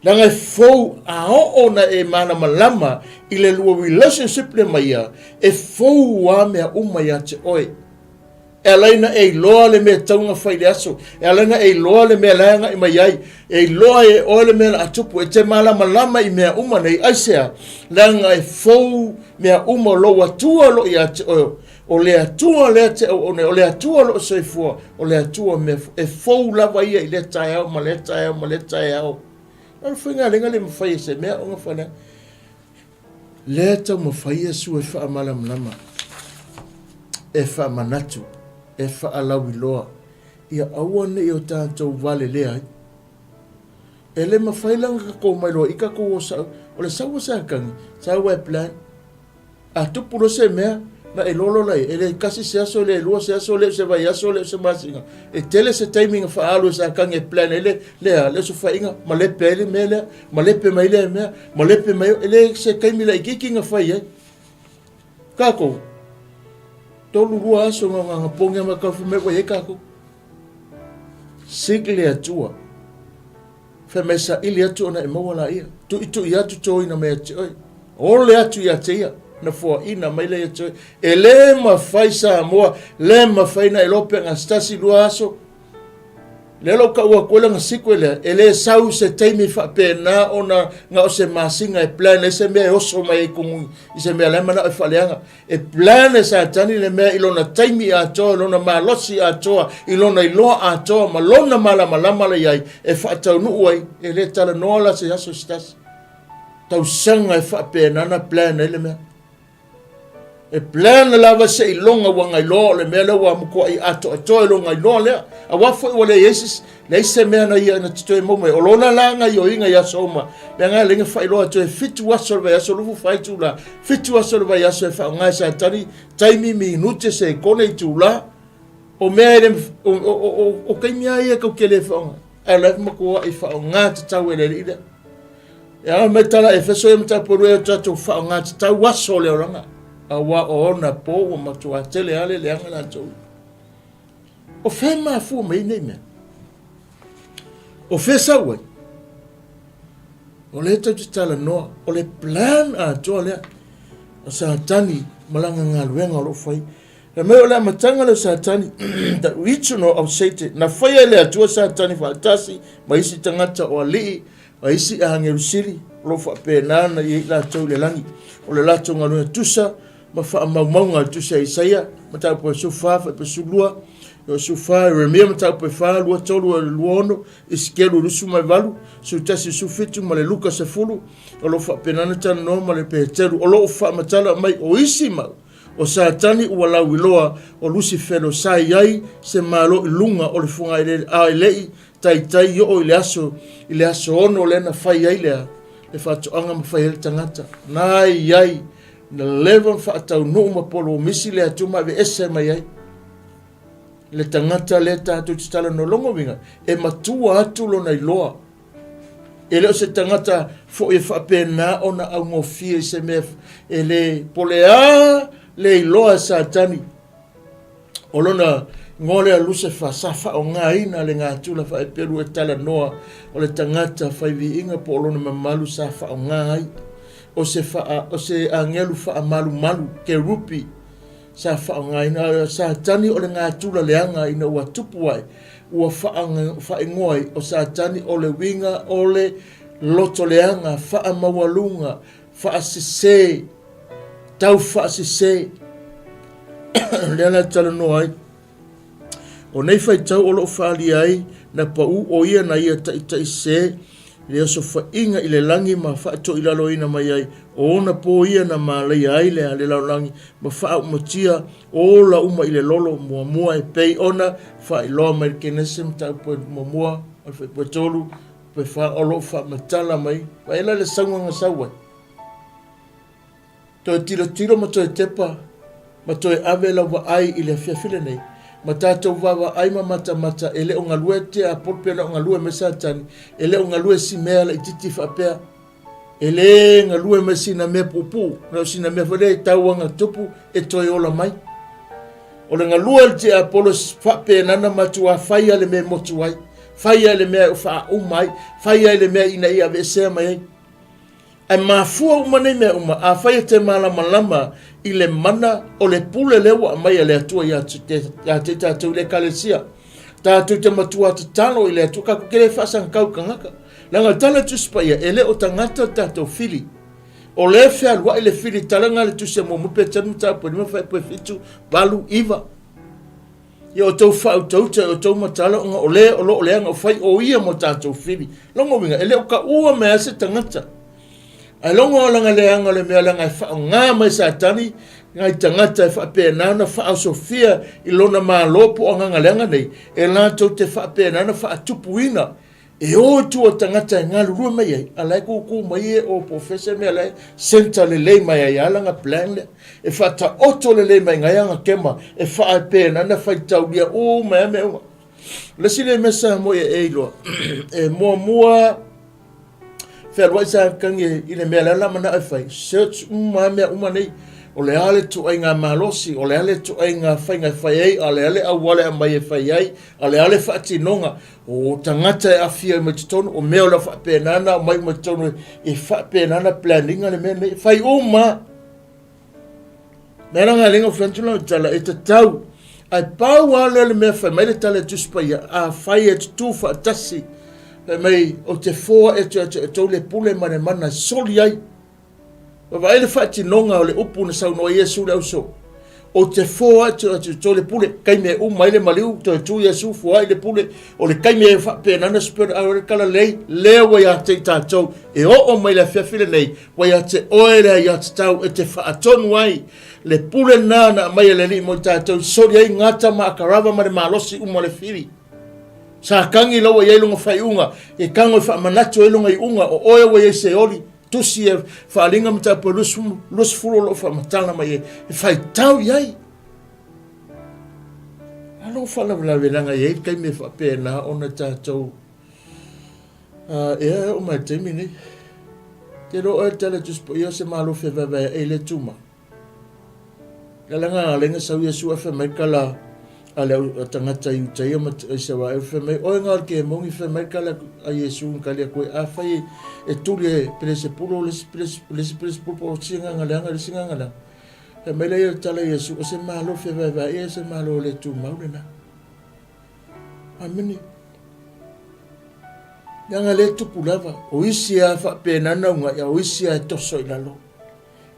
[SPEAKER 1] Leaga e fou a oo ona e malamalama i le lua relationship lea ma ia, e fou a mea uma ia te oe. E ala ai ona e iloa le mea e tatau ona fai i le aso. E ala ai ona e iloa le mea la e agai mai ai. E iloa e oe le mea o le a tupu. E te malamalama i mea uma nei. Aisea? Leaga e fou mea uma o lou Atua o lo o ia te oe. O le Atua lea te auauna ai, o le Atua o lo o soifua, o le Atua mea, e fou lava ia i lea taeao ma lea taeao ma lea taeao. O le faigaluega le mafai e se mea ona fai. Lea taumafai Iesu e faamalamalama, e faamanatu, e faalauiloa, ia aua ne i o tatou valelea ai. E le mafai la ona tatou omai loa i tatou o sau, o le sau a Satani, sau e plan, A tupu loa se mea, na e lolo la e le tasi se aso, e le lua se aso, le o se vaiaso, le o se masina. E tele se taimi na faaalu e Satani e plan ai le, le a, le osofaiga, malepe ai le mea lea, malepe mai lea mea, malepe mai, e le se taimi laitiiti na fai ai. Tatou, 32 aso na ona pogi lava ma tau fai mai ua i ai tatou. Seek le Atua. Fai mai saili atu ona e maua laia. Tuitui atu toina mai ia te oe. Ole atu ia te ia. Na foaina mai lea ia te oe. E le mafai Samoa, le mafai na iloa pe na se tasi lua aso. Lea la ua tau atu ai lana secret lea, e le sau se taimi faapena ona na o se masina e plan ai se mea e oso mai ai tonu i se mea la e manao e faaleaga. E plan e Satani le mea i lona taimi atoa, i lona malosi atoa, i lona iloa atoa ma lona malamalama la i ai e faataunuu ai, e le talanoa la se aso se tasi. Tausaga e faapena ona plan ai le mea. E plan lava seiloga ua gailoa o le mea lea ua matuai atoatoa i lona iloa lea. Aua foi ua leai se, leai se mea na ia na te toe maua mai. O lona la gaioiga i aso uma, mea na lenga faailoa atu e fitu aso o le vaiaso, lufu fa itula, fitu aso o le vaiaso e faaaoga e Satani, taimi, minute, sekone, itula. O mea e le, o, o, o, o taimi lava ia tatou te le faaaoga. Ae o la e matuai faaaoga tatau e le Alii lea. E ao mai tala Efeso ia mataupu e lua e tatou faaaoga tatau aso o le olaga, aua o ona po ua matuā tele lava le leaga latou. O fea e mafua mai ai nei mea? O fea sau ai? O lea tatou te talanoa, o le plan atoa lea o Satani ma lana galuega o lo o fai. Fai mai o le amataga lea o Satani, the original of Satan, na faia e le Atua Satani faatasi ma isi tagata o alii ma isi agelu sili, o lo o faapena ona i ai latou i le lagi. O le latou galuega tusa ma faamaumauga a le Tusi a Isaia, mataupu e 14, fuaiupu e 12, 14, Ieremia mataupu e 4, 2, 3, 26, Isikelu 28, 11, 17 ma le Luka 10, o lo o faapena ona talanoa ma le Peteru, o lo o faamatala mai o isi mau O Satani ua lauiloa o Lusifelo sa i ai se malo i luga o le fugaeleele a e le i taitai oo i le aso i le aso ono lea na fai ai lea le faatoaga ma fai ai le tagata. Na i ai na leva ona faataunuu ma polomisi le Atua ma aveese mai ai le tagata lea tatou te talanoa. Lona uiga e matua atu lona iloa. E le o se tagata foi e faapena ona augofie i se mea e le po le a le iloa e Satani. O lona igoa lea Lusefa sa faaaogaina le gatula faaepelu e talanoa o le tagata fai viiga po o lona mamalu sa faaaoga ai. O se, faa, o se agelu faamalumalu, kerupi, sa faaaogaina. Satani o le gatula leaga ina ua tupu ai ua faaigoa ai o Satani o le uiga o le loto leaga, faamaualuga, faasese, tau faasese. Lea la e talanoa ai. O nei faitau o lo o faaalia ai na pau o ia na ia taitai sese le osofaiga i le lagi ma faatoilaloina mai ai o ona po ia na malaia ai le le lalolagi ma faaumatia Ola uma i le lolo muamua e pei ona faailoa mai le Kenese mataupu e muamua o le fuaiupu e tolu, fuaiupu e fa o lo o faamatala mai. Vaai la le sauga na sau ai. Toe tilotilo ma toe tepa ma toe ave lau vaai i le afiafi lenei ma tatou vaavaai ma matamata e le o galue tiapolo pe le o galue mai Satani, e le o galue si mea laitiiti faapea. E le galue mai sina mea puupuu, na o sina mea foi lea e tau aga tupu e toe ola mai. O le galue o le tiapolo faapena na matuā fai le mea e motu ai, fai le mea e faauma ai, fai le mea ina ia aveesea mai ai. Ae mafua uma nei mea uma, afai e te malamalama i le mana o le pule lea ua aumai e le Atua ia te tatou i le Ekalesia. Tatou te matua tatalo i le Atua, tatou te le faasagatau i tagata. Leaga o le tala a le Tusi Paia, e le o tagata le tatou fili. O lea e fealuai le fili, tala lena a le Tusi a Muamua Petelu mataupu e 5 fuaiupu e 7, 8, 9. Ia outou faautauta i outou mataala ona o le o lo o leaga o fai o ia mo tatou fili. Lona uiga, e le o taua mai lava se tagata. Ae logo o lana leaga o le mea leaga e faaaoga mai Satani nai tagata e faapena ona faaosofia i lona malo po o agaga leaga nei, e latou te faapena ona faatupuina e o i tua o tagata e galulue mai ai, a la e kūkū mai e o po o fea se mea la e centre lelei mai ai a lana plan lea. E faataoto lelei mai ngai aga kema e faapena ona faitaulia uma ai mea uma. O le isi lea mea Samoa ia e iloa, e muamua fealuai sa kagi i le mea lea la manao e fai, search uma mea uma nei. O le a le ituaiga malosi, o le a le ituaiga faiga e fai ai, a o le a le auala e aumai e fai ai, a o le a le faatinoga. O tagata e aafia mai totonu, o mea o le a faapena ona aumai uma i totonu e faapena ona plan ina le mea lenei. E fai uma. Mea la galega o fai atu lau tala e tatau. Ae pau lava lea o le mea fai mai le tala e Tusi Paia, afai e tutū faatasi, fai mai ou te foai atu ia te outou le pule ma le mana e soli ai. Vaavaai le faatinoga o le upu na saunoa ai Iesu i le ausoo. Ou te foai atu ia te outou le pule, taimi e uma ai le maliu, toe tu Iesu, foai le pule. O le taimi e faapena ona spirit out ai le talalelei, lea ua ia te i tatou e oo mai le afiafi lenei, ua ia te oe le aiatatau e te faatonu ai le pule lena na aumai e le Alii mo i tatou, soli ai gata ma akarava ma le malosi uma o le fili. Sa tagi la ua i ai lona faaiuga, e tago e faamanatu ai lona iuga, o oe ua i ai Seoli, tusi e faaaliga mataupu e 20 o lo o faamatala mai ai, e faitau i ai. A lou faalavelave leaga e i ai le taimi e faapena ona tatou ea e oo mai i le taimi nei. Te iloa oe le tala Tusi Paia o se Malo fevaevaeaʻe i le tumau. Le ala lena sau Iesu ae fai mai kala a le au tagata Iutaia ma Isarael fai mai oe nga o le kemoni fai mai kala a Iesu na kali atu ai afai e tuli e Pelesepulo le isi Pelesepulo po o se agaga leaga le isi agaga leaga fai mai lea o le tala a Iesu o se Malo fevaevaeaʻe se Malo le tumau lena. Amene. Leaga lea e tupu lava, o isi lava e faapena ona ugai, a o isi lava e toso i lalo.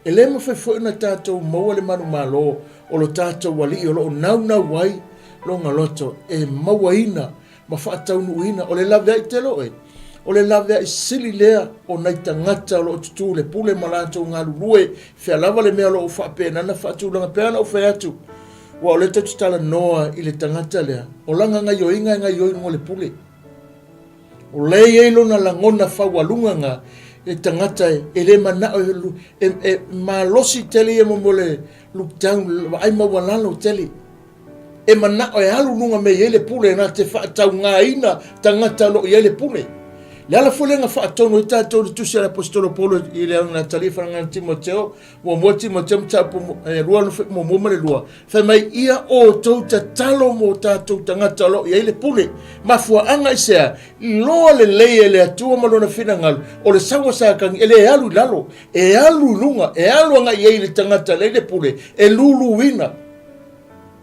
[SPEAKER 1] E le mafai foi ona tatou maua le manumalo o lo tatou Alii o lo o naunau ai lona loto e mauaina ma faataunuuina. O le laveai tele oe, o le laveai sili lea o nai tagata o lo o tutū i le pule ma latou galulue, fea lava le mea o lo o faapena ona faatulaga. Pei ona ou fai atu, aua o lea tou te talanoa i le tagata lea, o lana gaioiga e gaioi i luga o le pule. O lea e i ai lona lagona faualuga na le tagata e le manao e, e malosi tele ia mo le look down, vaai maualalo tele. E manao e alu luga me i ai le pule na te faataugaina tagata o lo o i ai le pule. Le ala foi lea na faatonu ai tatou i le tusi a le Aposetolo Paulo i le Agatali Falagana Timoteo, muamua Timoteo mataupu e lua muamua ma le lua, fai mai ia outou tatalo mo tatou tagata o lo o i ai le pule. Mafuaaga i sea, iloa lelei e le Atua ma lona finagalo, o le sauga Satani e le alu i lalo, e alu i luga, e alu agai i ai le tagata le i le pule, e luluina.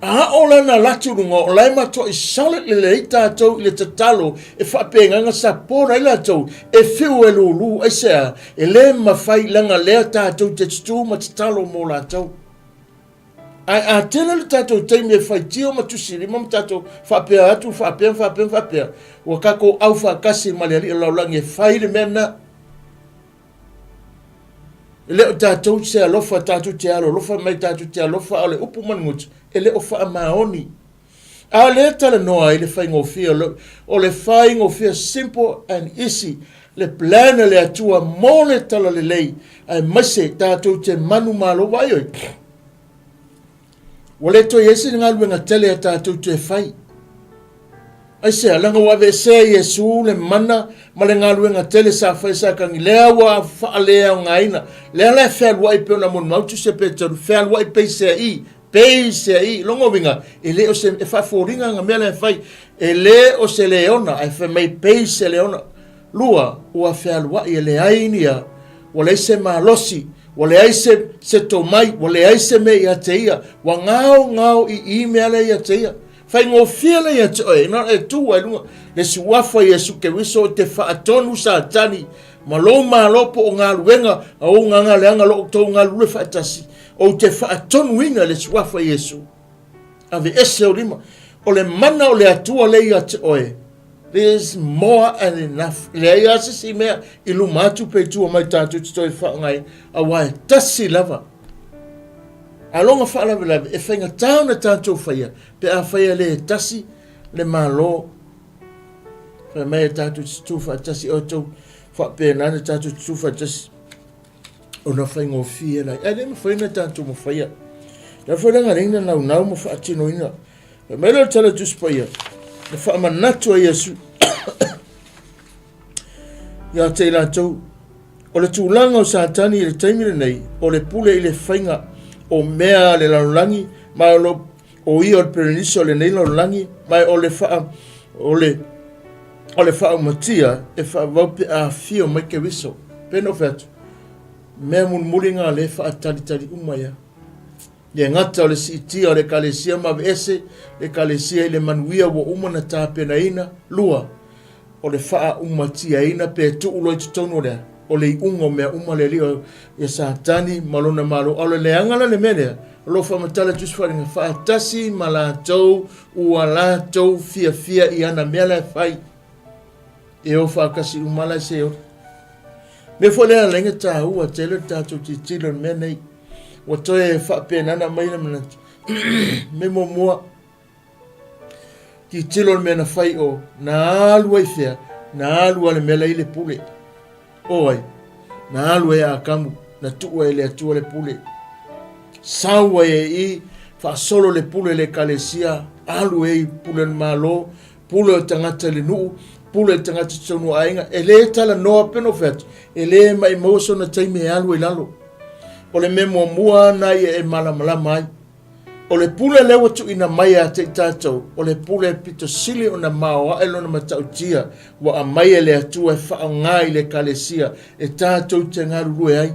[SPEAKER 1] A o lana latu luga, o la e matuai solid lelei tatou i le tatalo e faapegaga support ai latou e fiu e lulu aisea e le mafai leaga lea tatou te tutū ma tatalo mo latou. Ae a tele le tatou taimi e faitio ma tusilima ma tatou faapea atu faapea faapea faapea, ua tatou aufaatasi ma le Alii o le lalolagi e fai le mea lena. E le o tatou se alofa, tatou te alolofa mai, tatou te alofa, a o le upu ma le gutu, e le o faamaoni. A o lea talanoa ai le faigofie, o le faigofie, simple and easy, le plan a le Atua mo le talalelei, aemaise tatou te manumalo. Vaai oi, Ua le toe i ai se galuega tele a tatou toe fai. Aisea, leaga ua aveesea e Iesu le mana ma le galuega tele sa fai e Satani, lea ua faaleaogaina, lea la e fealuai pei ona molimau Tusi Peteru, fealuai peiseai, peiseai. Lona uiga, e le o se, e faafoliga na mea la e fai, e le o se leona, ae fai mai peise leona. Lua, ua fealuai e leai ni a, ua leai se malosi, ua leai se, se tomai, ua leai se mea ia te ia, ua gaogao i i mea lea ia te ia. Faigofie lea ia te oe, na e tu ai luga, le suafa Iesu Keriso te faatonu Satani, ma lou malo po o galuega a ou gagaleaga lo outou galulue faatasi, ou te faatonuina le suafa Iesu. Aveese ou lima. O le mana o le Atua lea ia te oe, There is more and enough. Leai lava se isi mea i luma atu pe i tua mai tatou te toe faaaogaina, aua e tasi lava. A lona faalavelave, e faigata ona tatou faia pe a faia le tasi le Malo. Fai mai e tatou te tu faatasi, outou faapena na tatou te tu faatasi ona faigofie lai. Ae le mafai ona tatou mafaia. Le foi le galega naunau ma faatinoina. Fai mai lea o le tala Tusi Paia, na faamanatu ai Iesu ia te i latou, o le tulaga o Satani i le taimi lenei, o le pule i le faiga o mea a le lalolagi, ma o, lo, o ia o le perenisa o lenei lalolagi, ma o le faa, o le, o le faaumatia e faavau pe a afio mai Keriso. Pei ona ou fai atu, mea mulimuli na le faatalitali uma ia. Le gata o le siitia o le Ekalesia ma aveese le Ekalesia i le manuia ua uma ona tapenaina, 2. O le faaumatiaina pe tuu loa i totonu o le a? O le iuga o mea uma le alii o ia Satani ma lona malo. A o le leaga la le mea lea, o lo o faamatala Tusi Faaleaga, faatasi ma latou ua latou fiafia i ana mea la e fai. E o faatasi uma la i Seoli. Mea foi lea alaiga taua tele le tatou tilotilo i le mea nei. Ua toe faapenana mai le manatu. Mea muamua, tilotilo le mea na fai o, na alu ai fea, na alu a le mea la i le pule. O ai, na alu ai Akamu, na tuu ai le Atua le pule. Sau ai e i, faasolo le pule le ekalesia, alu ai pule le Malo, pule o tagata i le nuu, pule o tagata i totonu o aiga, e le talanoa pe no fai atu, e le maimau sona taimi e alu ai lalo. O le mea muamua na ia e malamalama ai. O le pule lea ua tuuina mai ia te i tatou, o le pule e pito sili ona maoae lona matautia ua aumai e le Atua e faaaoga i le Ekalesia e tatou te galulue ai.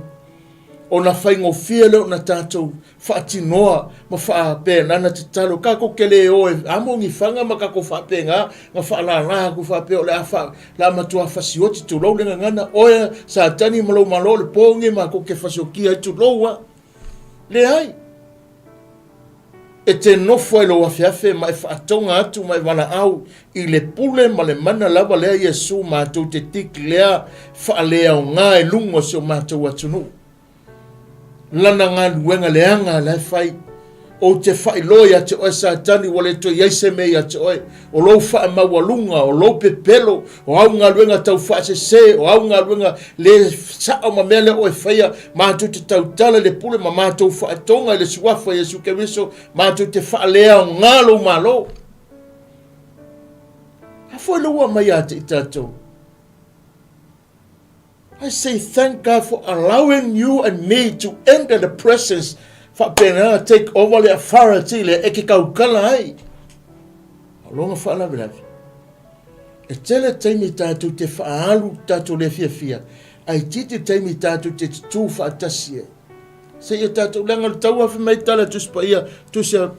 [SPEAKER 1] Ona faigofie lea ona tatou faatinoa ma faapenana tatalo. Tatou te le o e amo ni faga ma tatou faapena na faalala atu faapea o le a fa, le a matua fasioti tulou le gagana. Oe Satani ma lou malo o le po lenei matou te fasiotia ai tulou a. Leai. E te nofo ai lou afeafe ma e faatoga atu ma e valaau i le pule ma le mana lava lea Iesu matou te declare faaleaoga i luga o si o matou atunuu. Lana galuega leaga la e fai. Ou te faailoa ia te oe Satani ua le toe i ai se mea ia te oe. O lou faamaualuga, o lou pepelo, o au galuega taufaasese, o au galuega le sao ma mea lea o e faia, matou te tautala i le pule ma matou faatoga i le suafa o Iesu Keriso, matou te faaleaoga lou malo. A foi lou aumai ia te i tatou. I say thank God for allowing you and me to enter the presence faapena take over le authority lea e ke kaukala ai. O longa faalavelave. E tele taimi tatou te faaalu tatou le fiafia, ae itiiti taimi tatou te tutū faatasi ai. Seia tatou leaga le taua fai mai tala Tusi Paia, Tusi a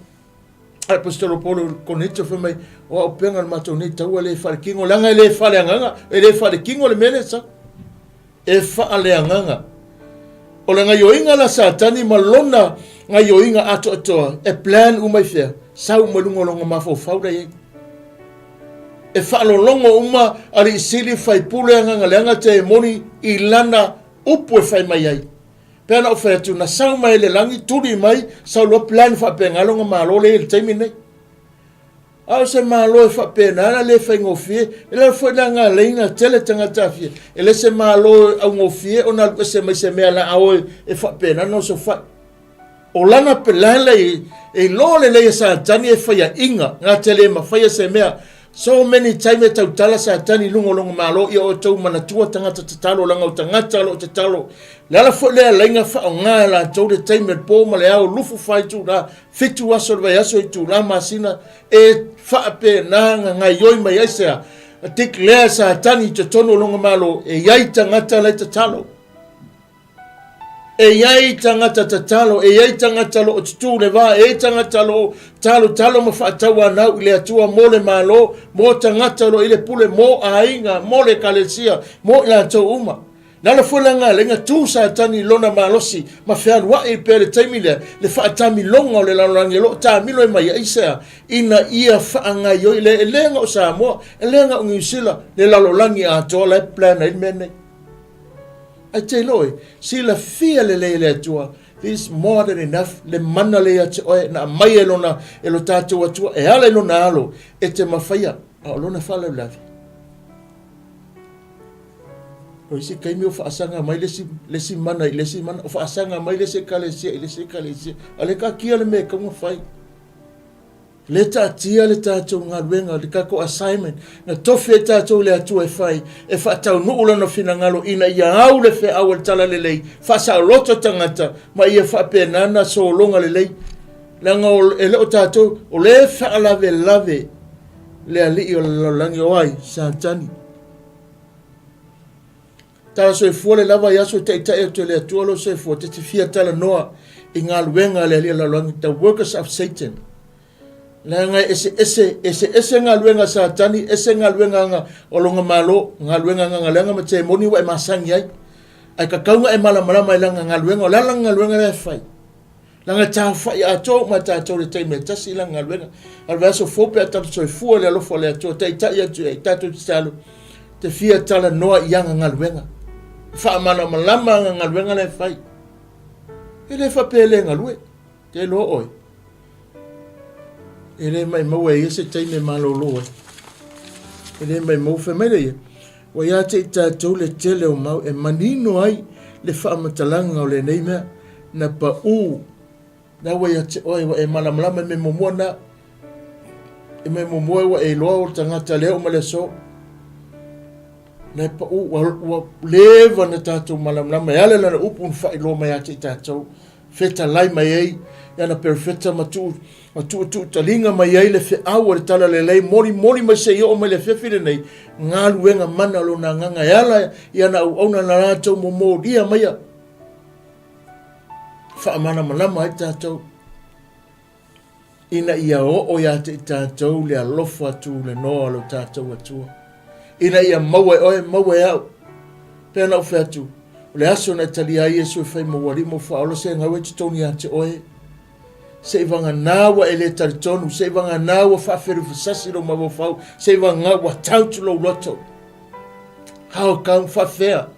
[SPEAKER 1] Apostolo Paulo i Korinito fai mai, o auupega o le matou nei taua le faalekingo, leaga e le faaleagaga, e le faalekingo le mea lea sau. E faaleagaga. O le gaioiga la Satani ma lona gaioiga atoatoa, e plan uma i fea, sau mai luga o lona mafaufau la i ai. E faalologo uma alii sili, faipule, agaga leaga, temoni i lana upu e fai mai ai. Pei ona ou fai atu, na sau mai le lagi, tuli mai, sau loa plan faapena lona malo lea i le taimi lenei. A o se malo e faapena la le faigofie, e le foi la galeina tele tagata afia. E le se malo e augofie ona alu ese mai se mea la a oe e faapena ona osofai. O lana plan la e iloa lelei e Satani e faiaʻiga, na te le mafaia se mea. So many time e tautala Satani i luga o lona malo, ia outou manatua tagata tatalo, leaga o tagata o lo o tatalo. Le ala foi lea alaiga faaaoga e latou le taimi o le po ma le ao, lufu fa itula, fitu aso o le vaiaso, itula masina, e faapena na gaioi mai ai se a declare Satani i totonu o lona malo, e i ai tagata la e tatalo. E i ai tagata tatalo, e i ai tagata o lo o tutū le va, e i ai tagata o lo o talotalo ma faatauanau i le Atua mo le Malo, mo tagata o lo o i le pule, mo aiga, mo le Ekalesia, mo i latou uma. Le ala foi la galega, tu Satani i lona malosi ma fealuai pea i le taimi lea, le faatamiloga o le lalolagi o lo o taamilo ai mai aisea, ina ia faagaioi le, e le na o Samoa, e le na o Niu Sila, le lalolagi atoa la e plan ai le mea nei. Ae te iloa e, silafia lelei e le Atua, this is more than enough, le mana lea ia te oe, na aumai e lona, e lo tatou Atua, e ala i lona alo, e te mafaia, a o lona faalavelave. O isi taimi o faasaga mai le isi, le isi mana i le isi mana, o faasaga mai le isi ekalesia i le isi ekalesia, a le taatia le mea e tatau ona fai. Le taatia le tatou galuega, le tatou assignment, na tofi ai tatou e le Atua e fai, e faataunuu Lona finagalo ina ia au le feau o le Talalelei, faasaoloto tagata, ma ia faapena ona sologa lelei. Leaga e le o tatou, o lea e faalavelave le alii o le lalolagi, o ai? Satani. Tala soifua le lava i aso e taitai atu e le Atua lou soifua, te te fia talanoa. i galuega a le alii o le lalolagi, the workers of Satan. Leaga e eseese, eseese galuega a Satani, ese galuega aga o lona malo, galuega aga leaga ma temoni ua e masani ai. Ae tatau ona e malamalama i lana galuega, o le a lana galuega lea e fai? Leaga e taofai atoa uma e tatou i le taimi e tasi lana galuega. A o le vaiaso fou pe a tatou soifua i le alofa o le Atua, taitai atu i ai, tatou tatalo, te fia talanoa i ana galuega. E faamalamalama ana galuega lea e fai. E le faapea e le galue. Te iloa oe. E le maimau e ia se taimi e malolo ai. E le maimau, fai mai le ia, ua ia te i tatou le tele o mau e manino ai le faamatalaga o lenei mea, na paū, na ua ia te oe, ua e malamalama i mea muamua na, i mea muamua ua e iloa o le tagata lea o ma le aso. Na e paū, ua, ua leva na tatou malamalama, e ala lana upu na faailoa mai ia te i tatou. Fetalai mai ai i ana perofeta ma tuu, ma tuutuutaliga mai ai le feau o le talalelei, molimoli mai seia oo mai le afiafi lenei, galuega mana o lona agaga e ala i ana auauna na latou momolia maia, faamalamalama ai tatou. Ina ia oo ia te i tatou le alofa tulenoa o lo tatou Atua. Ina ia maua e oe, maua e au. Pea na ou fai atu, o le aso na e talia ai Iesu e fai ma ua alii ma ua faaola se gau e totogi ia te oe. Seivaganā ua e le talitonu, seivaganā ua faafelufasasi lou mafaufau, seivaganā ua doubt lou loto. How come faafefea?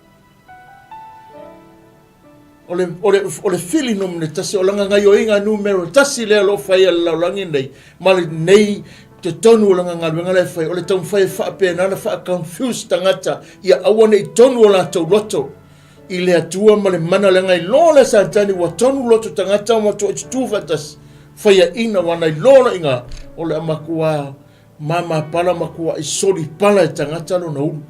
[SPEAKER 1] O le, o le, o le fili numera tasi, o lana gaioiga numera tasi lea o lo o fai a le lalolagi nei, ma lenei totonu o lana galuega la e fai, o le taumafai e faapena ona faa-confuse tagata ia aua ne i tonu o latou loto i le Atua ma le mana, leaga e iloa le Satani ua tonu loto tagata ma matuai tutū faatasi, faiaina ua na iloa loa i ina o le a matua mamapala matuai solipala e tagata lona ulu.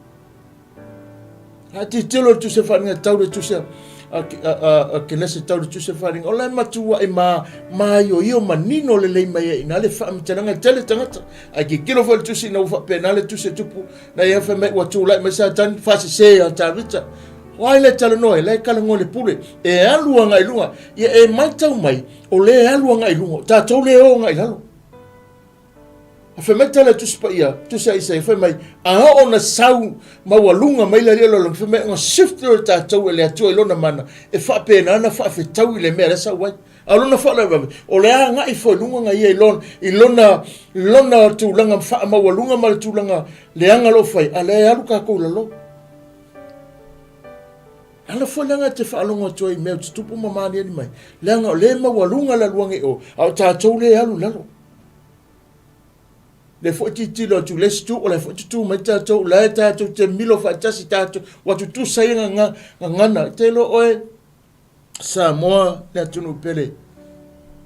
[SPEAKER 1] A tilotilo le Tusi a Faaaliga tau le Tusi a a Kenese tau le Tusi a Faaaliga, o la e matuai ma maioio manino lelei mai ai i ina le faamatalaga e tele tagata. Ae tilotilo foi le Tusi ina ua faapena le Tusi a Tupu, na ia fai mai ua tulai mai Satani faasese ia Tavita. O ai la e talanoa ai? La e talanoa i le pule e alu agai i luga. Ia e matau mai, o lea e alu agai i luga, o tatou lea e o agai i lalo. A fai mai tala Tusi Paia, Tusi a Isaia, fai mai, a oo na sau maualuga mai le Alii o le lalolagi, fai mai, ona shift lea o tatou e le Atua i Lona mana, e faapena ona faafetau i le mea lea sau ai. A o lona faalavelave, o le agai foi i luga na ia i lona, i lona, lona tulaga faamaualuga ma le tulaga leaga o lo o fai, a lea e alu tatou i lalo. Ala foi leaga e te faalogo atu ai i mea o tutupu ma maniani mai, leaga o lea e maualuga le aluga i o, a o tatou lea e alu i lalo. Lea foi tilotilo atu i le isi itu, o la foi tutū mai tatou, o la e tatou te milo faatasi tatou, ua tutusa ia gagana. E te iloa oe, Samoa le atunuu pele,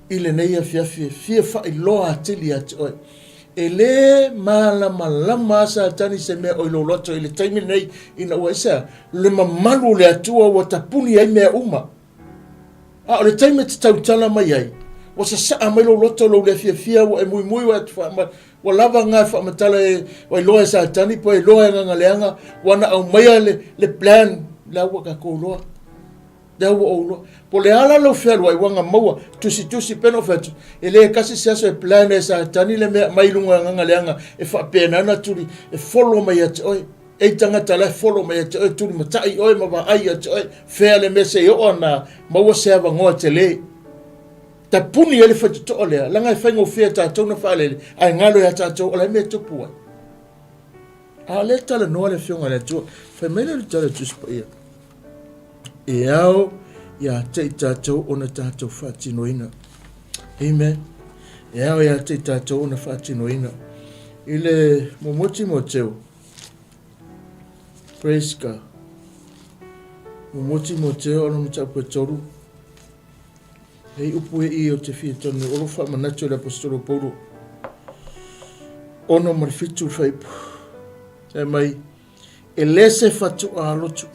[SPEAKER 1] i lenei afiafi e fia faailoa atili ia te oe. E le malamalama a Satani se mea o i lou loto i le taimi lenei, ina ua aisea? Le mamalu o le Atua ua tapuni ai mea uma. A o le taimi e te tautala mai ai, ua sasaa mai lou loto, lou le fiafia, ua e muimui, ua e faama, ua lava na faamatala e, ua iloa e Satani, po e iloa e agaga leaga, ua na aumaia le, le plan, la ua tatou iloa. Lea ua ou iloa. Po o le a la lou fealuai, ua na maua, tusitusi, pei ona ou fai atu, e le tasi se aso e plan e Satani le mea mai luga o agaga leaga e faapena ona tuli, e follow mai ia te oe. Ei tagata la e follow mai ia te oe, tulimatai oe ma vaai ia te oe, fea le mea se i oo ana maua se avanoa tele. Tapuni ai le faitotoa lea, leaga e faigofie ia tatou na faalele, ae galo ia tatou o le a mea e tupu ai. A o lea e talanoa le Afioga i le Atua, fai mai lea o le tala Tusi Paia, e ao ia te i tatou ona tatou faatinoina. Amen. E ao ia te i tatou ona faatinoina. I le muamua Timoteo, Praise God. Muamua Timoteo, ono mataupu e tolu. Hei upu e i o te fia tonu, o lo faamanatu e le Aposetolo Paulo. 6 le faipu. Fai mai, e le se fatuʻa lotu.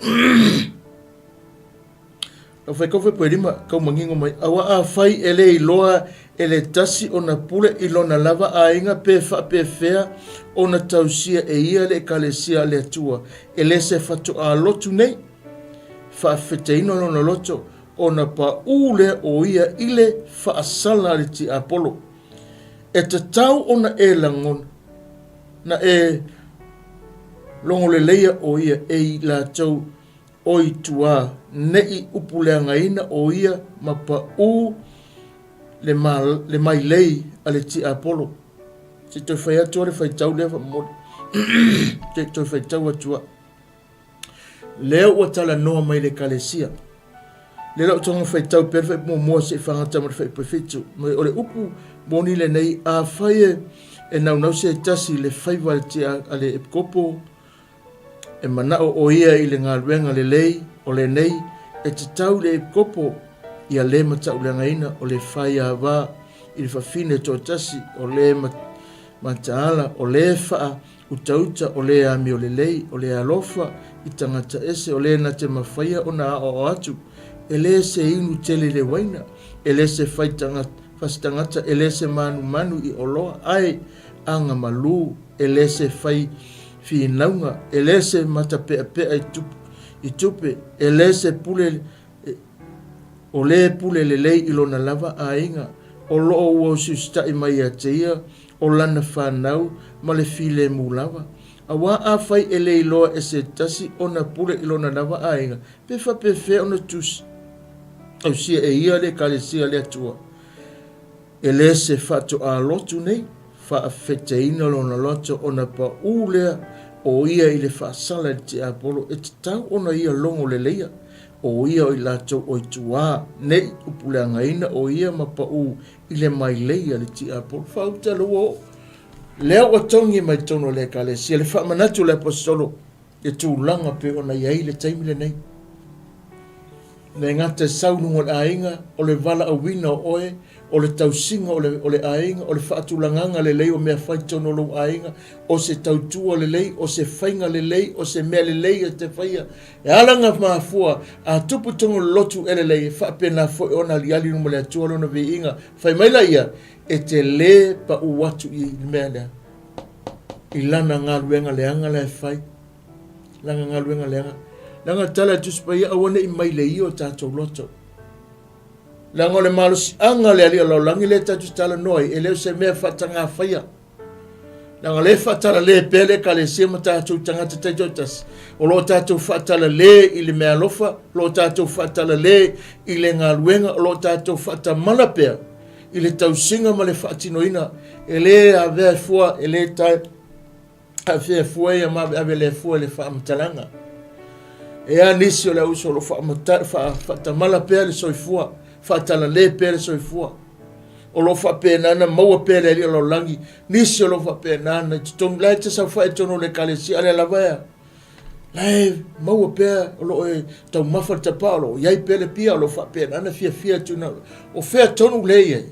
[SPEAKER 1] Lau fai kau faipu e lima, kau manino mai. Aua afai e le iloa e le tasi ona pule i lona lava aiga pe faapefea ona tausia e ia le Ekalesia a le Atua, e le se fatuʻa lotu nei. Faafetaina lona loto. ona paʻū lea o ia i le faasala a le tiapolo. E tatau ona e lagona, na e logoleleia o ia e i latou o i tua, neʻi upuleagaina o ia ma paʻū le, ma, le mailei a le tiapolo. Se i toe fai atu le faitau lea faamolemole. Se i toe faitau atu a. Lea ua talanoa mai le Ekalesia. Lea la ua toga faitau pea le faaipu muamua seia fagata ma le faaipu 7. Mai o le upu moni lenei, afai e, e naunau se tasi i le faiva a le, tia, a le epikopo, e manao o ia i le galuega lelei o lenei, e tatau i le epikopo ia le matauleagaina o le faiava i le fafine toatasi, o le mataala, o le faa utauta, o le amio lelei, o le alofa i tagata ese, o le na te mafaia ona aoao atu, e le se inu tele i le uaina, e le se fai tagata, fasi tagata, e le se manumanu i oloa, ae aga malū, e le se fai finauga, e le se matapeapea i tupe, i tupe, e le se pule O le pule lelei i lona lava aiga, o loo ua usiusitaʻi mai ia te ia o lana fanau ma le filemu lava. Auā afai e le iloa e se tasi ona pule i lona lava aiga, pe faapefea ona tusi tausia e ia le Ekalesia a le Atua? E le se faatoā lotu nei, faafeteina lona loto ona paʻū lea o ia i le faasala i le tiapolo, e tatau ona ia logo leleia o ia o i latou o i tuā, nei upuleagaina o ia ma paʻū i le mailei a le tiapolo. Faauta le ua oo lea ua togi mai totonu o le Ekalesia le faamanatu o le Aposetolo le tulaga pei ona i ai le taimi lenei. Le gata e sau i luga o le aiga, o le valaauina o oe, o le tausiga o le, o le aiga, o le faatulagaga lelei o mea fai totonu o lou aiga, o se tautua lelei, o se faiga lelei, o se mea lelei e te faia. E ala ona mafua, a tupu totonu o le lotu e lelei, e faapena foi ona aliali i luma o le Atua lona viiga. Fai mai laia, e te le pau atu i le mea lea, i lana galuega leaga la e fai. Lana galuega leaga. Leaga le tala a le Tusi Paia, aua ne i mailei o tatou loto. Leaga o le malosiaga o le Alii o lalolagi lea tatou te talanoa ai, e le o se mea faatagafaia. Leaga o lea e faatalale pea le Ekalesia ma tatou tagata taitoatasi, o lo o tatou faatalale i le meaalofa, o lo o tatou faatalale i le galuega, o lo o tatou faatamala pea i le tausiga ma le faatinoina. E le avea fua, e le tae Afea fua ia ma aveave le fua i le faamatalaga. E a nisi o le auso o lo faatamala pea le soifua, faatalale pea le soifua. O lo faapena na maua pea le Alii o lalolagi, nisi o lo faapena na i totonu, la e te saofai i totonu o le Ekalesia, a lea lava ea. La e maua pea o lo o taumafa le tapaa, o lo o i ai pea le pia, o lo o faapena na fiafia atu na. O fea tonu le i ai?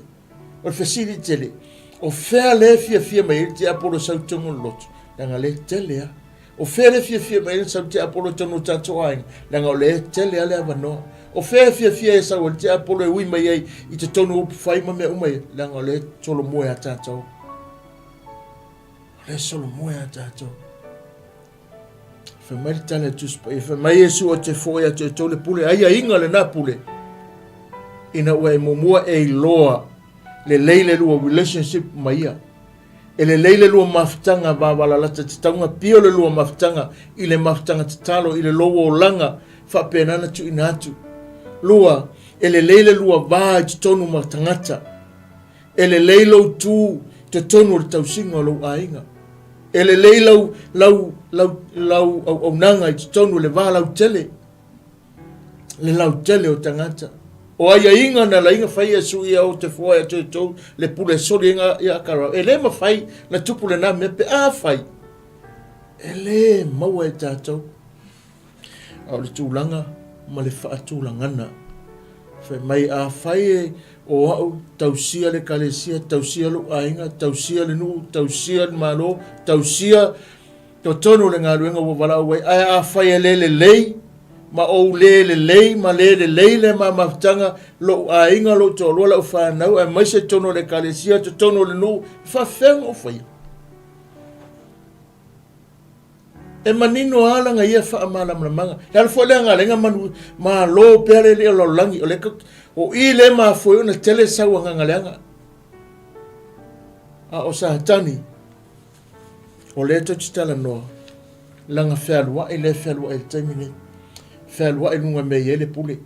[SPEAKER 1] O le fesili tele, o fea lea e fiafia mai ai le tiapolo e sau i totonu o le lotu? Leaga o lea e tele lava. O fea lea e fiafia mai ai le sau tiapolo i totonu o tatou aiga? Leaga o lea e tele lava le avanoa. O fea e fiafia e sau ai le tiapolo e ui mai ai i totonu o upufai ma mea uma ia? Leaga o lea e solomua ia tatou. O lea e solomua ia tatou. Fai mai le tala a Tusi Paia, fai mai Iesu o te foi atu e tou le pule, aiaiga lena pule, ina ua e muamua e iloa lelei le lua relationship ma ia. E lelei le lua mafutaga vavalalata te tauga pio le lua mafutaga i le mafutaga tatalo i le lou olaga faapena na tuuina atu. Lua, e lelei le lua va i totonu ma tagata. E lelei lou tu i totonu o le tausiga o lou aiga. E lelei lau, lau, lau, lau auaunaga i totonu o le va lautele, le lautele o tagata. O aiaiga na laiga fai e sui ia o te foa e atu e tou le pule e soli ai ia karau. E le mafai na tupu lena mea pe a fai. E le maua e tatou. A o le tulaga ma le faatulagana. Fai mai, afai e o au, tausia le Ekalesia, tausia lou aiga, tausia le nuu, tausia le Malo, tausia totonu o le galuega ua valaau ai, ae afai e le lelei, ma ou le lelei, ma le lelei le ma mafutaga, lou aiga, lou toalua, lau fanau, aemaise totonu o le Ekalesia, totonu o le nuu, e faafefea ona ou faia? E manino lava lana ia faamalamalamaga. Le ala foi lea na ala ai ona manu, malo pea le alii o le lalolagi, o lea o i lea e mafua ai ona tele sau agaga leaga. A o Satani, o lea tou te talanoa, lana fealuai lea e fealuai i le taimi nei. Fealuai i luga mea e i ai le pule.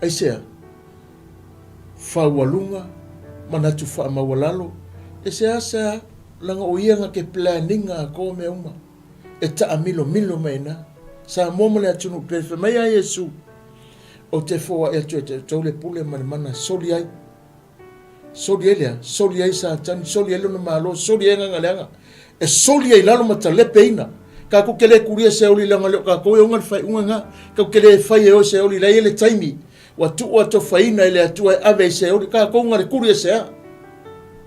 [SPEAKER 1] Aisea? Faualuga, manatu faamaualalo, e seasea leaga o ia na te plan ina atoa mea uma. E taamilomilo mai ina. Samoa ma le atunuu pele, fai mai a Iesu, Ou te foai atu ia te outou le pule ma le mana, soli ai. Soli ai le a? Soli ai Satani, soli ai lona malo, soli ai agaga leaga. E soli ai i lalo ma talepeina. Tatou te le kulia se oli leaga le o tatou e ona le faaiuga lena. Tatou te le fai e oe se oli, la e i ai le taimi ua tuu atofaina e le Atua e ave ai se oli. Tatou na le kulia se a?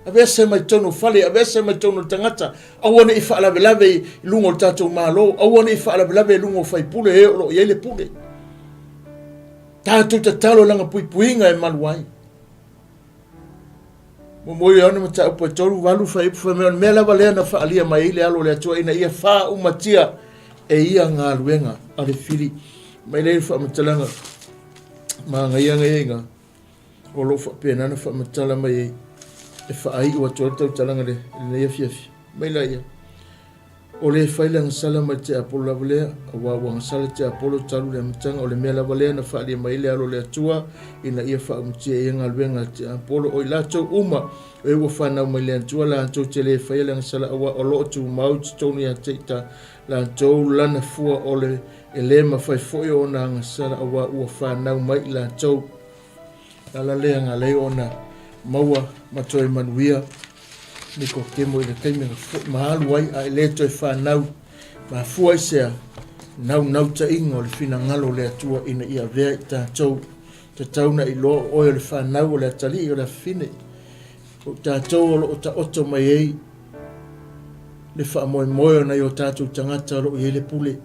[SPEAKER 1] Aveese mai totonu o fale, aveese mai totonu o le tagata. Aua ne i faalavelave i luga o le tatou Malo, aua ne i faalavelave i luga o faipule e o lo o i ai le pule. Tatou tatalo i lana puipuiga e malu ai. Muamua Ioane mataupu e 3, 8 fuaiupu fai mai, o le mea lava lea na faaalia mai ai le alo o le Atua ina ia faaumatia e ia galuega a le fili. Mai lea i le faamatalaga manaia na i ina o lo o faapena na faamatala mai ai e faaiu atu ai le tautalaga i lenei afiafi. Mai laia. O le fai le agasala mai le tiapolo lava lea, aua ua agasala le tiapolo talu le amataga, o le mea lava lea na faaalia mai ai le alo o le Atua, ina ia faaumatia e ia galuega a le tiapolo. O i latou uma o e ua fanau mai le Atua, latou te le faia le agasala, aua o lo o tumau i totonu ia te i latou lana fua o le e le mafai foi ona agasala, aua ua fanau mai i latou. Le ala lea na ala ai ona maua ma toe manuia Nikotemo i le taimi na foi ma alu ai a e le toe fanau. Mafua i sea naunautaiga o le finagalo o le Atua ina ia avea i tatou. Tatau na iloa o oe o le fanau o le atalii o le afafine. O tatou o lo o taoto mai ai le faamoemoe o nai o tatou tagata o lo o i ai le pule.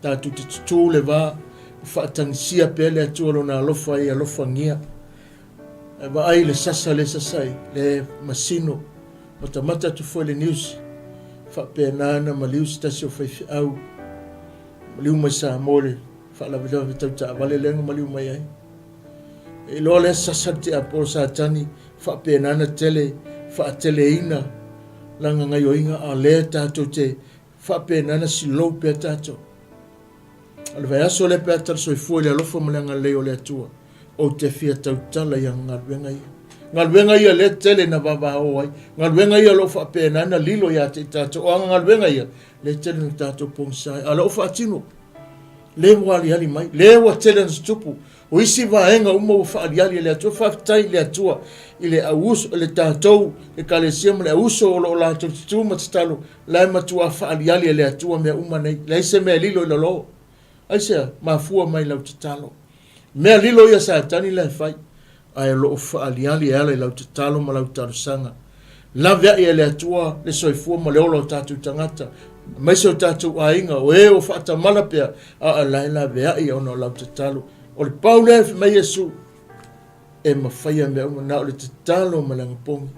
[SPEAKER 1] Tatou te tutū le va, ma faatagisia pea le Atua Lona alofa ia alofagia. Ae vaai i le sasa lea e sasa ai, le masino, matamata atu foi i le news, faapena ona maliu se tasi o faifeau, maliu mai Samoa i le faalavelave tau taavale lea na maliu mai ai. E iloa lea sasa le tiapolo Satani, faapena ona tele, faateleina lana gaioiga, a o lea tatou te Faapena ona silou pea tatou. O le vaiaso lea pe a tala soifua i le alofa ma le agalelei o le Atua, ou te fia tautala i ana galuega ia. Galuega ia lea tele na vavao ai. Galuega ia o lo o faapena ona lilo ia te i tatou. O ana galuega ia, lea tele na tatou pogisa ai. A o la ua faatino. Lea ua aliali mai. Lea ua tele na tutupu. O isi vaega uma ua faaliali e le Atua. Faafetai i le Atua i le auuso, le tatou Ekalesia ma le auuso o lo o latou tutū ma tatalo, la e matuā faaliali e le Atua mea uma nei. Leai se mea e lilo i lalo. Aisea? Mafua mai lau tatalo. Mea lilo ia Satani la e fai, ae o lo o faaliali e ala i lau tatalo ma lau talosaga. Laveai e le Atua le soifua ma le ola o tatou tagata, aemaise o tatou aiga, o e o faatamala pea, a o la e laveai ona o lau tatalo. O le pau lea, fai mai Iesu, e mafaia mea uma, na o le tatalo ma le agapogi.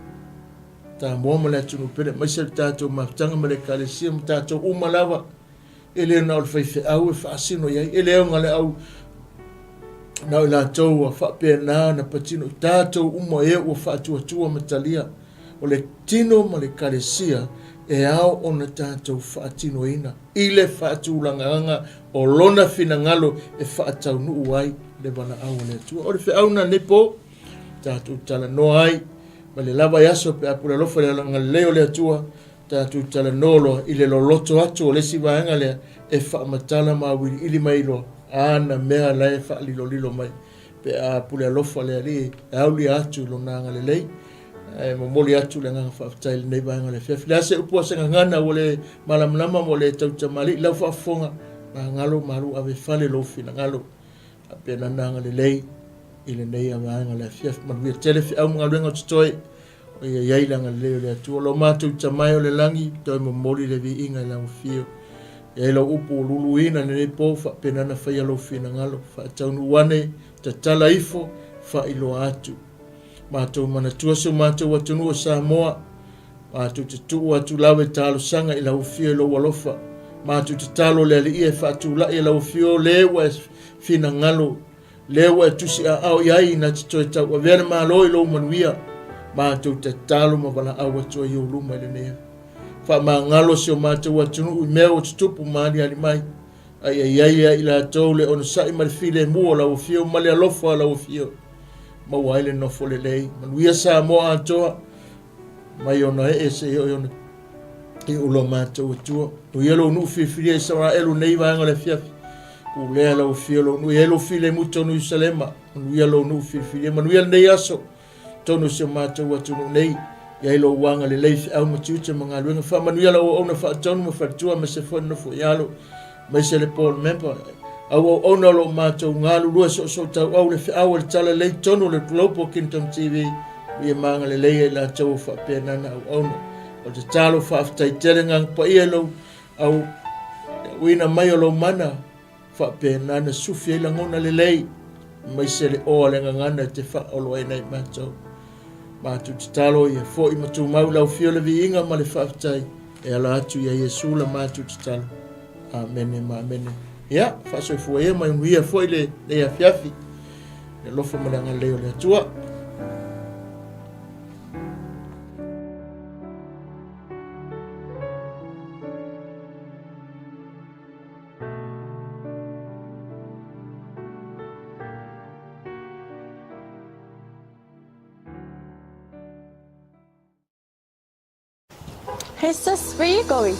[SPEAKER 1] Samoa ma le atunuu pele, aemaise le tatou mafutaga ma le Ekalesia ma tatou uma lava, E le na o le faifeau e faasino i ai, e le na o le au na o i latou ua faapena ona patino i tatou uma e ua faatuatua ma talia. O le tino ma le kalesia e ao ona tatou faatinoina i le faatulagaga o lona finagalo e faataunuu ai le valaau a le Atua. O le feau lena lenei po, tatou talanoa ai ma le lava i aso pe a pule alofa i le agalelei o le Atua, Tatou talanoa loa i le loloto atu o le isi vaega lea e faamatala ma auiliili mai loa ana mea la e faalilolilo mai pe a pule alofa le Alii e aulia atu i Lona agalelei. Ae momoli atu le agaga faafetai i lenei vaega o le afiafi. Le a se upu a se gagana ua le malamalama ma ua le tautamalii lau faafofoga, magalo malu ave fale lou finagalo. Faapena na agalelei i lenei vaega o le afiafi. Manuia tele feau ma galuega o totoe. O ia i ai le agalelei o le Atua. Lo matou Tama e o le lagi, toe momoli le viiga i lau afio. E ai lau upu ua luluina i lenei po, faapena ona faia lou finagalo. Faataunuu ane, tatala ifo, faailoa atu. Matou manatua si o matou atunuu o Samoa, matou te tuu atu lava i talosaga i lau afio i lou alofa. Matou tatalo le Alii e faatulai e lau Afio le ua e finagalo, le ua e tusiaao i ai na te toe tauavea le Malo i lou manuia. Matou tatalo ma valaau atu ai i ou luma i lenei aso. Faamagalo si o matou atunuu i mea ua tutupu ma aliali mai, a ia i ai ia i latou le onosai ma le filemu o lau Afio ma le alofa o lau Afio, maua ai le nofo lelei. Manuia Samoa atoa, mai ona ee seia oo i ona iu lo matou Atua. Manuia lou nuu filifilia i Isaraelu nei vaega o le afiafi. Pulea lau afio lou nuu, i ai lou filemu tonu i Ierusalema. Manuia lou nuu filifilia, manuia lenei aso tonu si o matou atunuu nei. I ai lou agalelei, feau ma tiute ma galuega. Faamanuia lau auauna faatonu ma faletua aemaise foi le nofo i alo, aemaise le board member. Au auauna o lo o matou galulue soosootauau le feau o le talalelei tonu o le Global Kingdom TV, ia ma agalelei ai latou o faapena na auauna. O le tatalo faafetai tele agaga paia i lou au uina mai o lou mana, faapena na sufi ai lagona lelei, aemaise le oa le gagana e te faaoloaina ai matou. Matou tatalo ia foi ma tumau lau afio le viiga ma le faafetai e ala atu ia Iesu la matou tatalo. Amene ma amene. Ia, faasoifua ia ma manuia foi lenei afiafi. Le alofa ma le agalelei o le Atua.
[SPEAKER 2] Hey sis, where you going?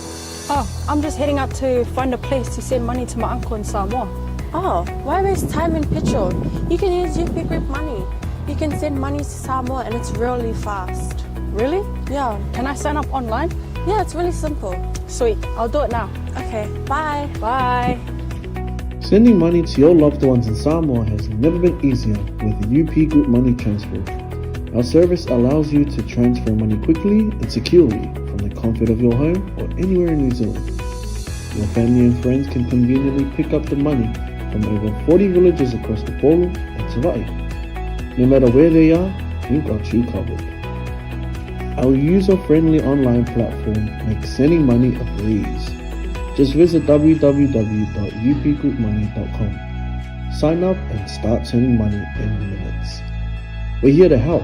[SPEAKER 3] Oh, I'm just heading out to find a place to send money to my uncle in Samoa.
[SPEAKER 2] Oh, why waste time and petrol? You can use UP Group Money. You can send money to Samoa and it's really fast.
[SPEAKER 3] Really?
[SPEAKER 2] Yeah.
[SPEAKER 3] Can I sign up online?
[SPEAKER 2] Yeah, it's really simple.
[SPEAKER 3] Sweet, I'll do it now.
[SPEAKER 2] Okay, bye.
[SPEAKER 3] Bye.
[SPEAKER 4] Sending money to your loved ones in Samoa has never been easier with UP Group Money Transfer. Our service allows you to transfer money quickly and securely from the comfort of your home or anywhere in New Zealand. Your family and friends can conveniently pick up the money from over 40 villages across the Upolu and Savai'i. No matter where they are, we've got you covered. Our user-friendly online platform makes sending money a breeze. Just visit www.upgroupmoney.com. Sign up and start sending money in minutes. We're here to help.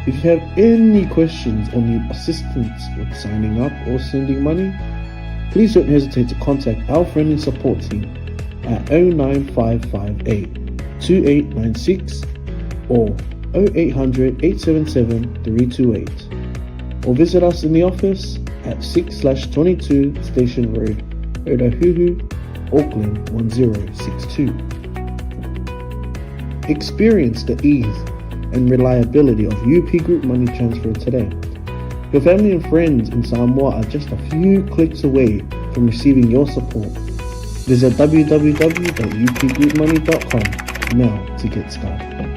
[SPEAKER 4] If you have any questions or need assistance with signing up or sending money, please don't hesitate to contact our friendly support team at 09558 2896 or 0800 877 328 or visit us in the office at 6/22 Station Road, Otahuhu, Auckland 1062. Experience the ease and reliability of UP Group Money Transfer today. Your family and friends in Samoa are just a few clicks away from receiving your support. Visit www.upgroupmoney.com now to get started.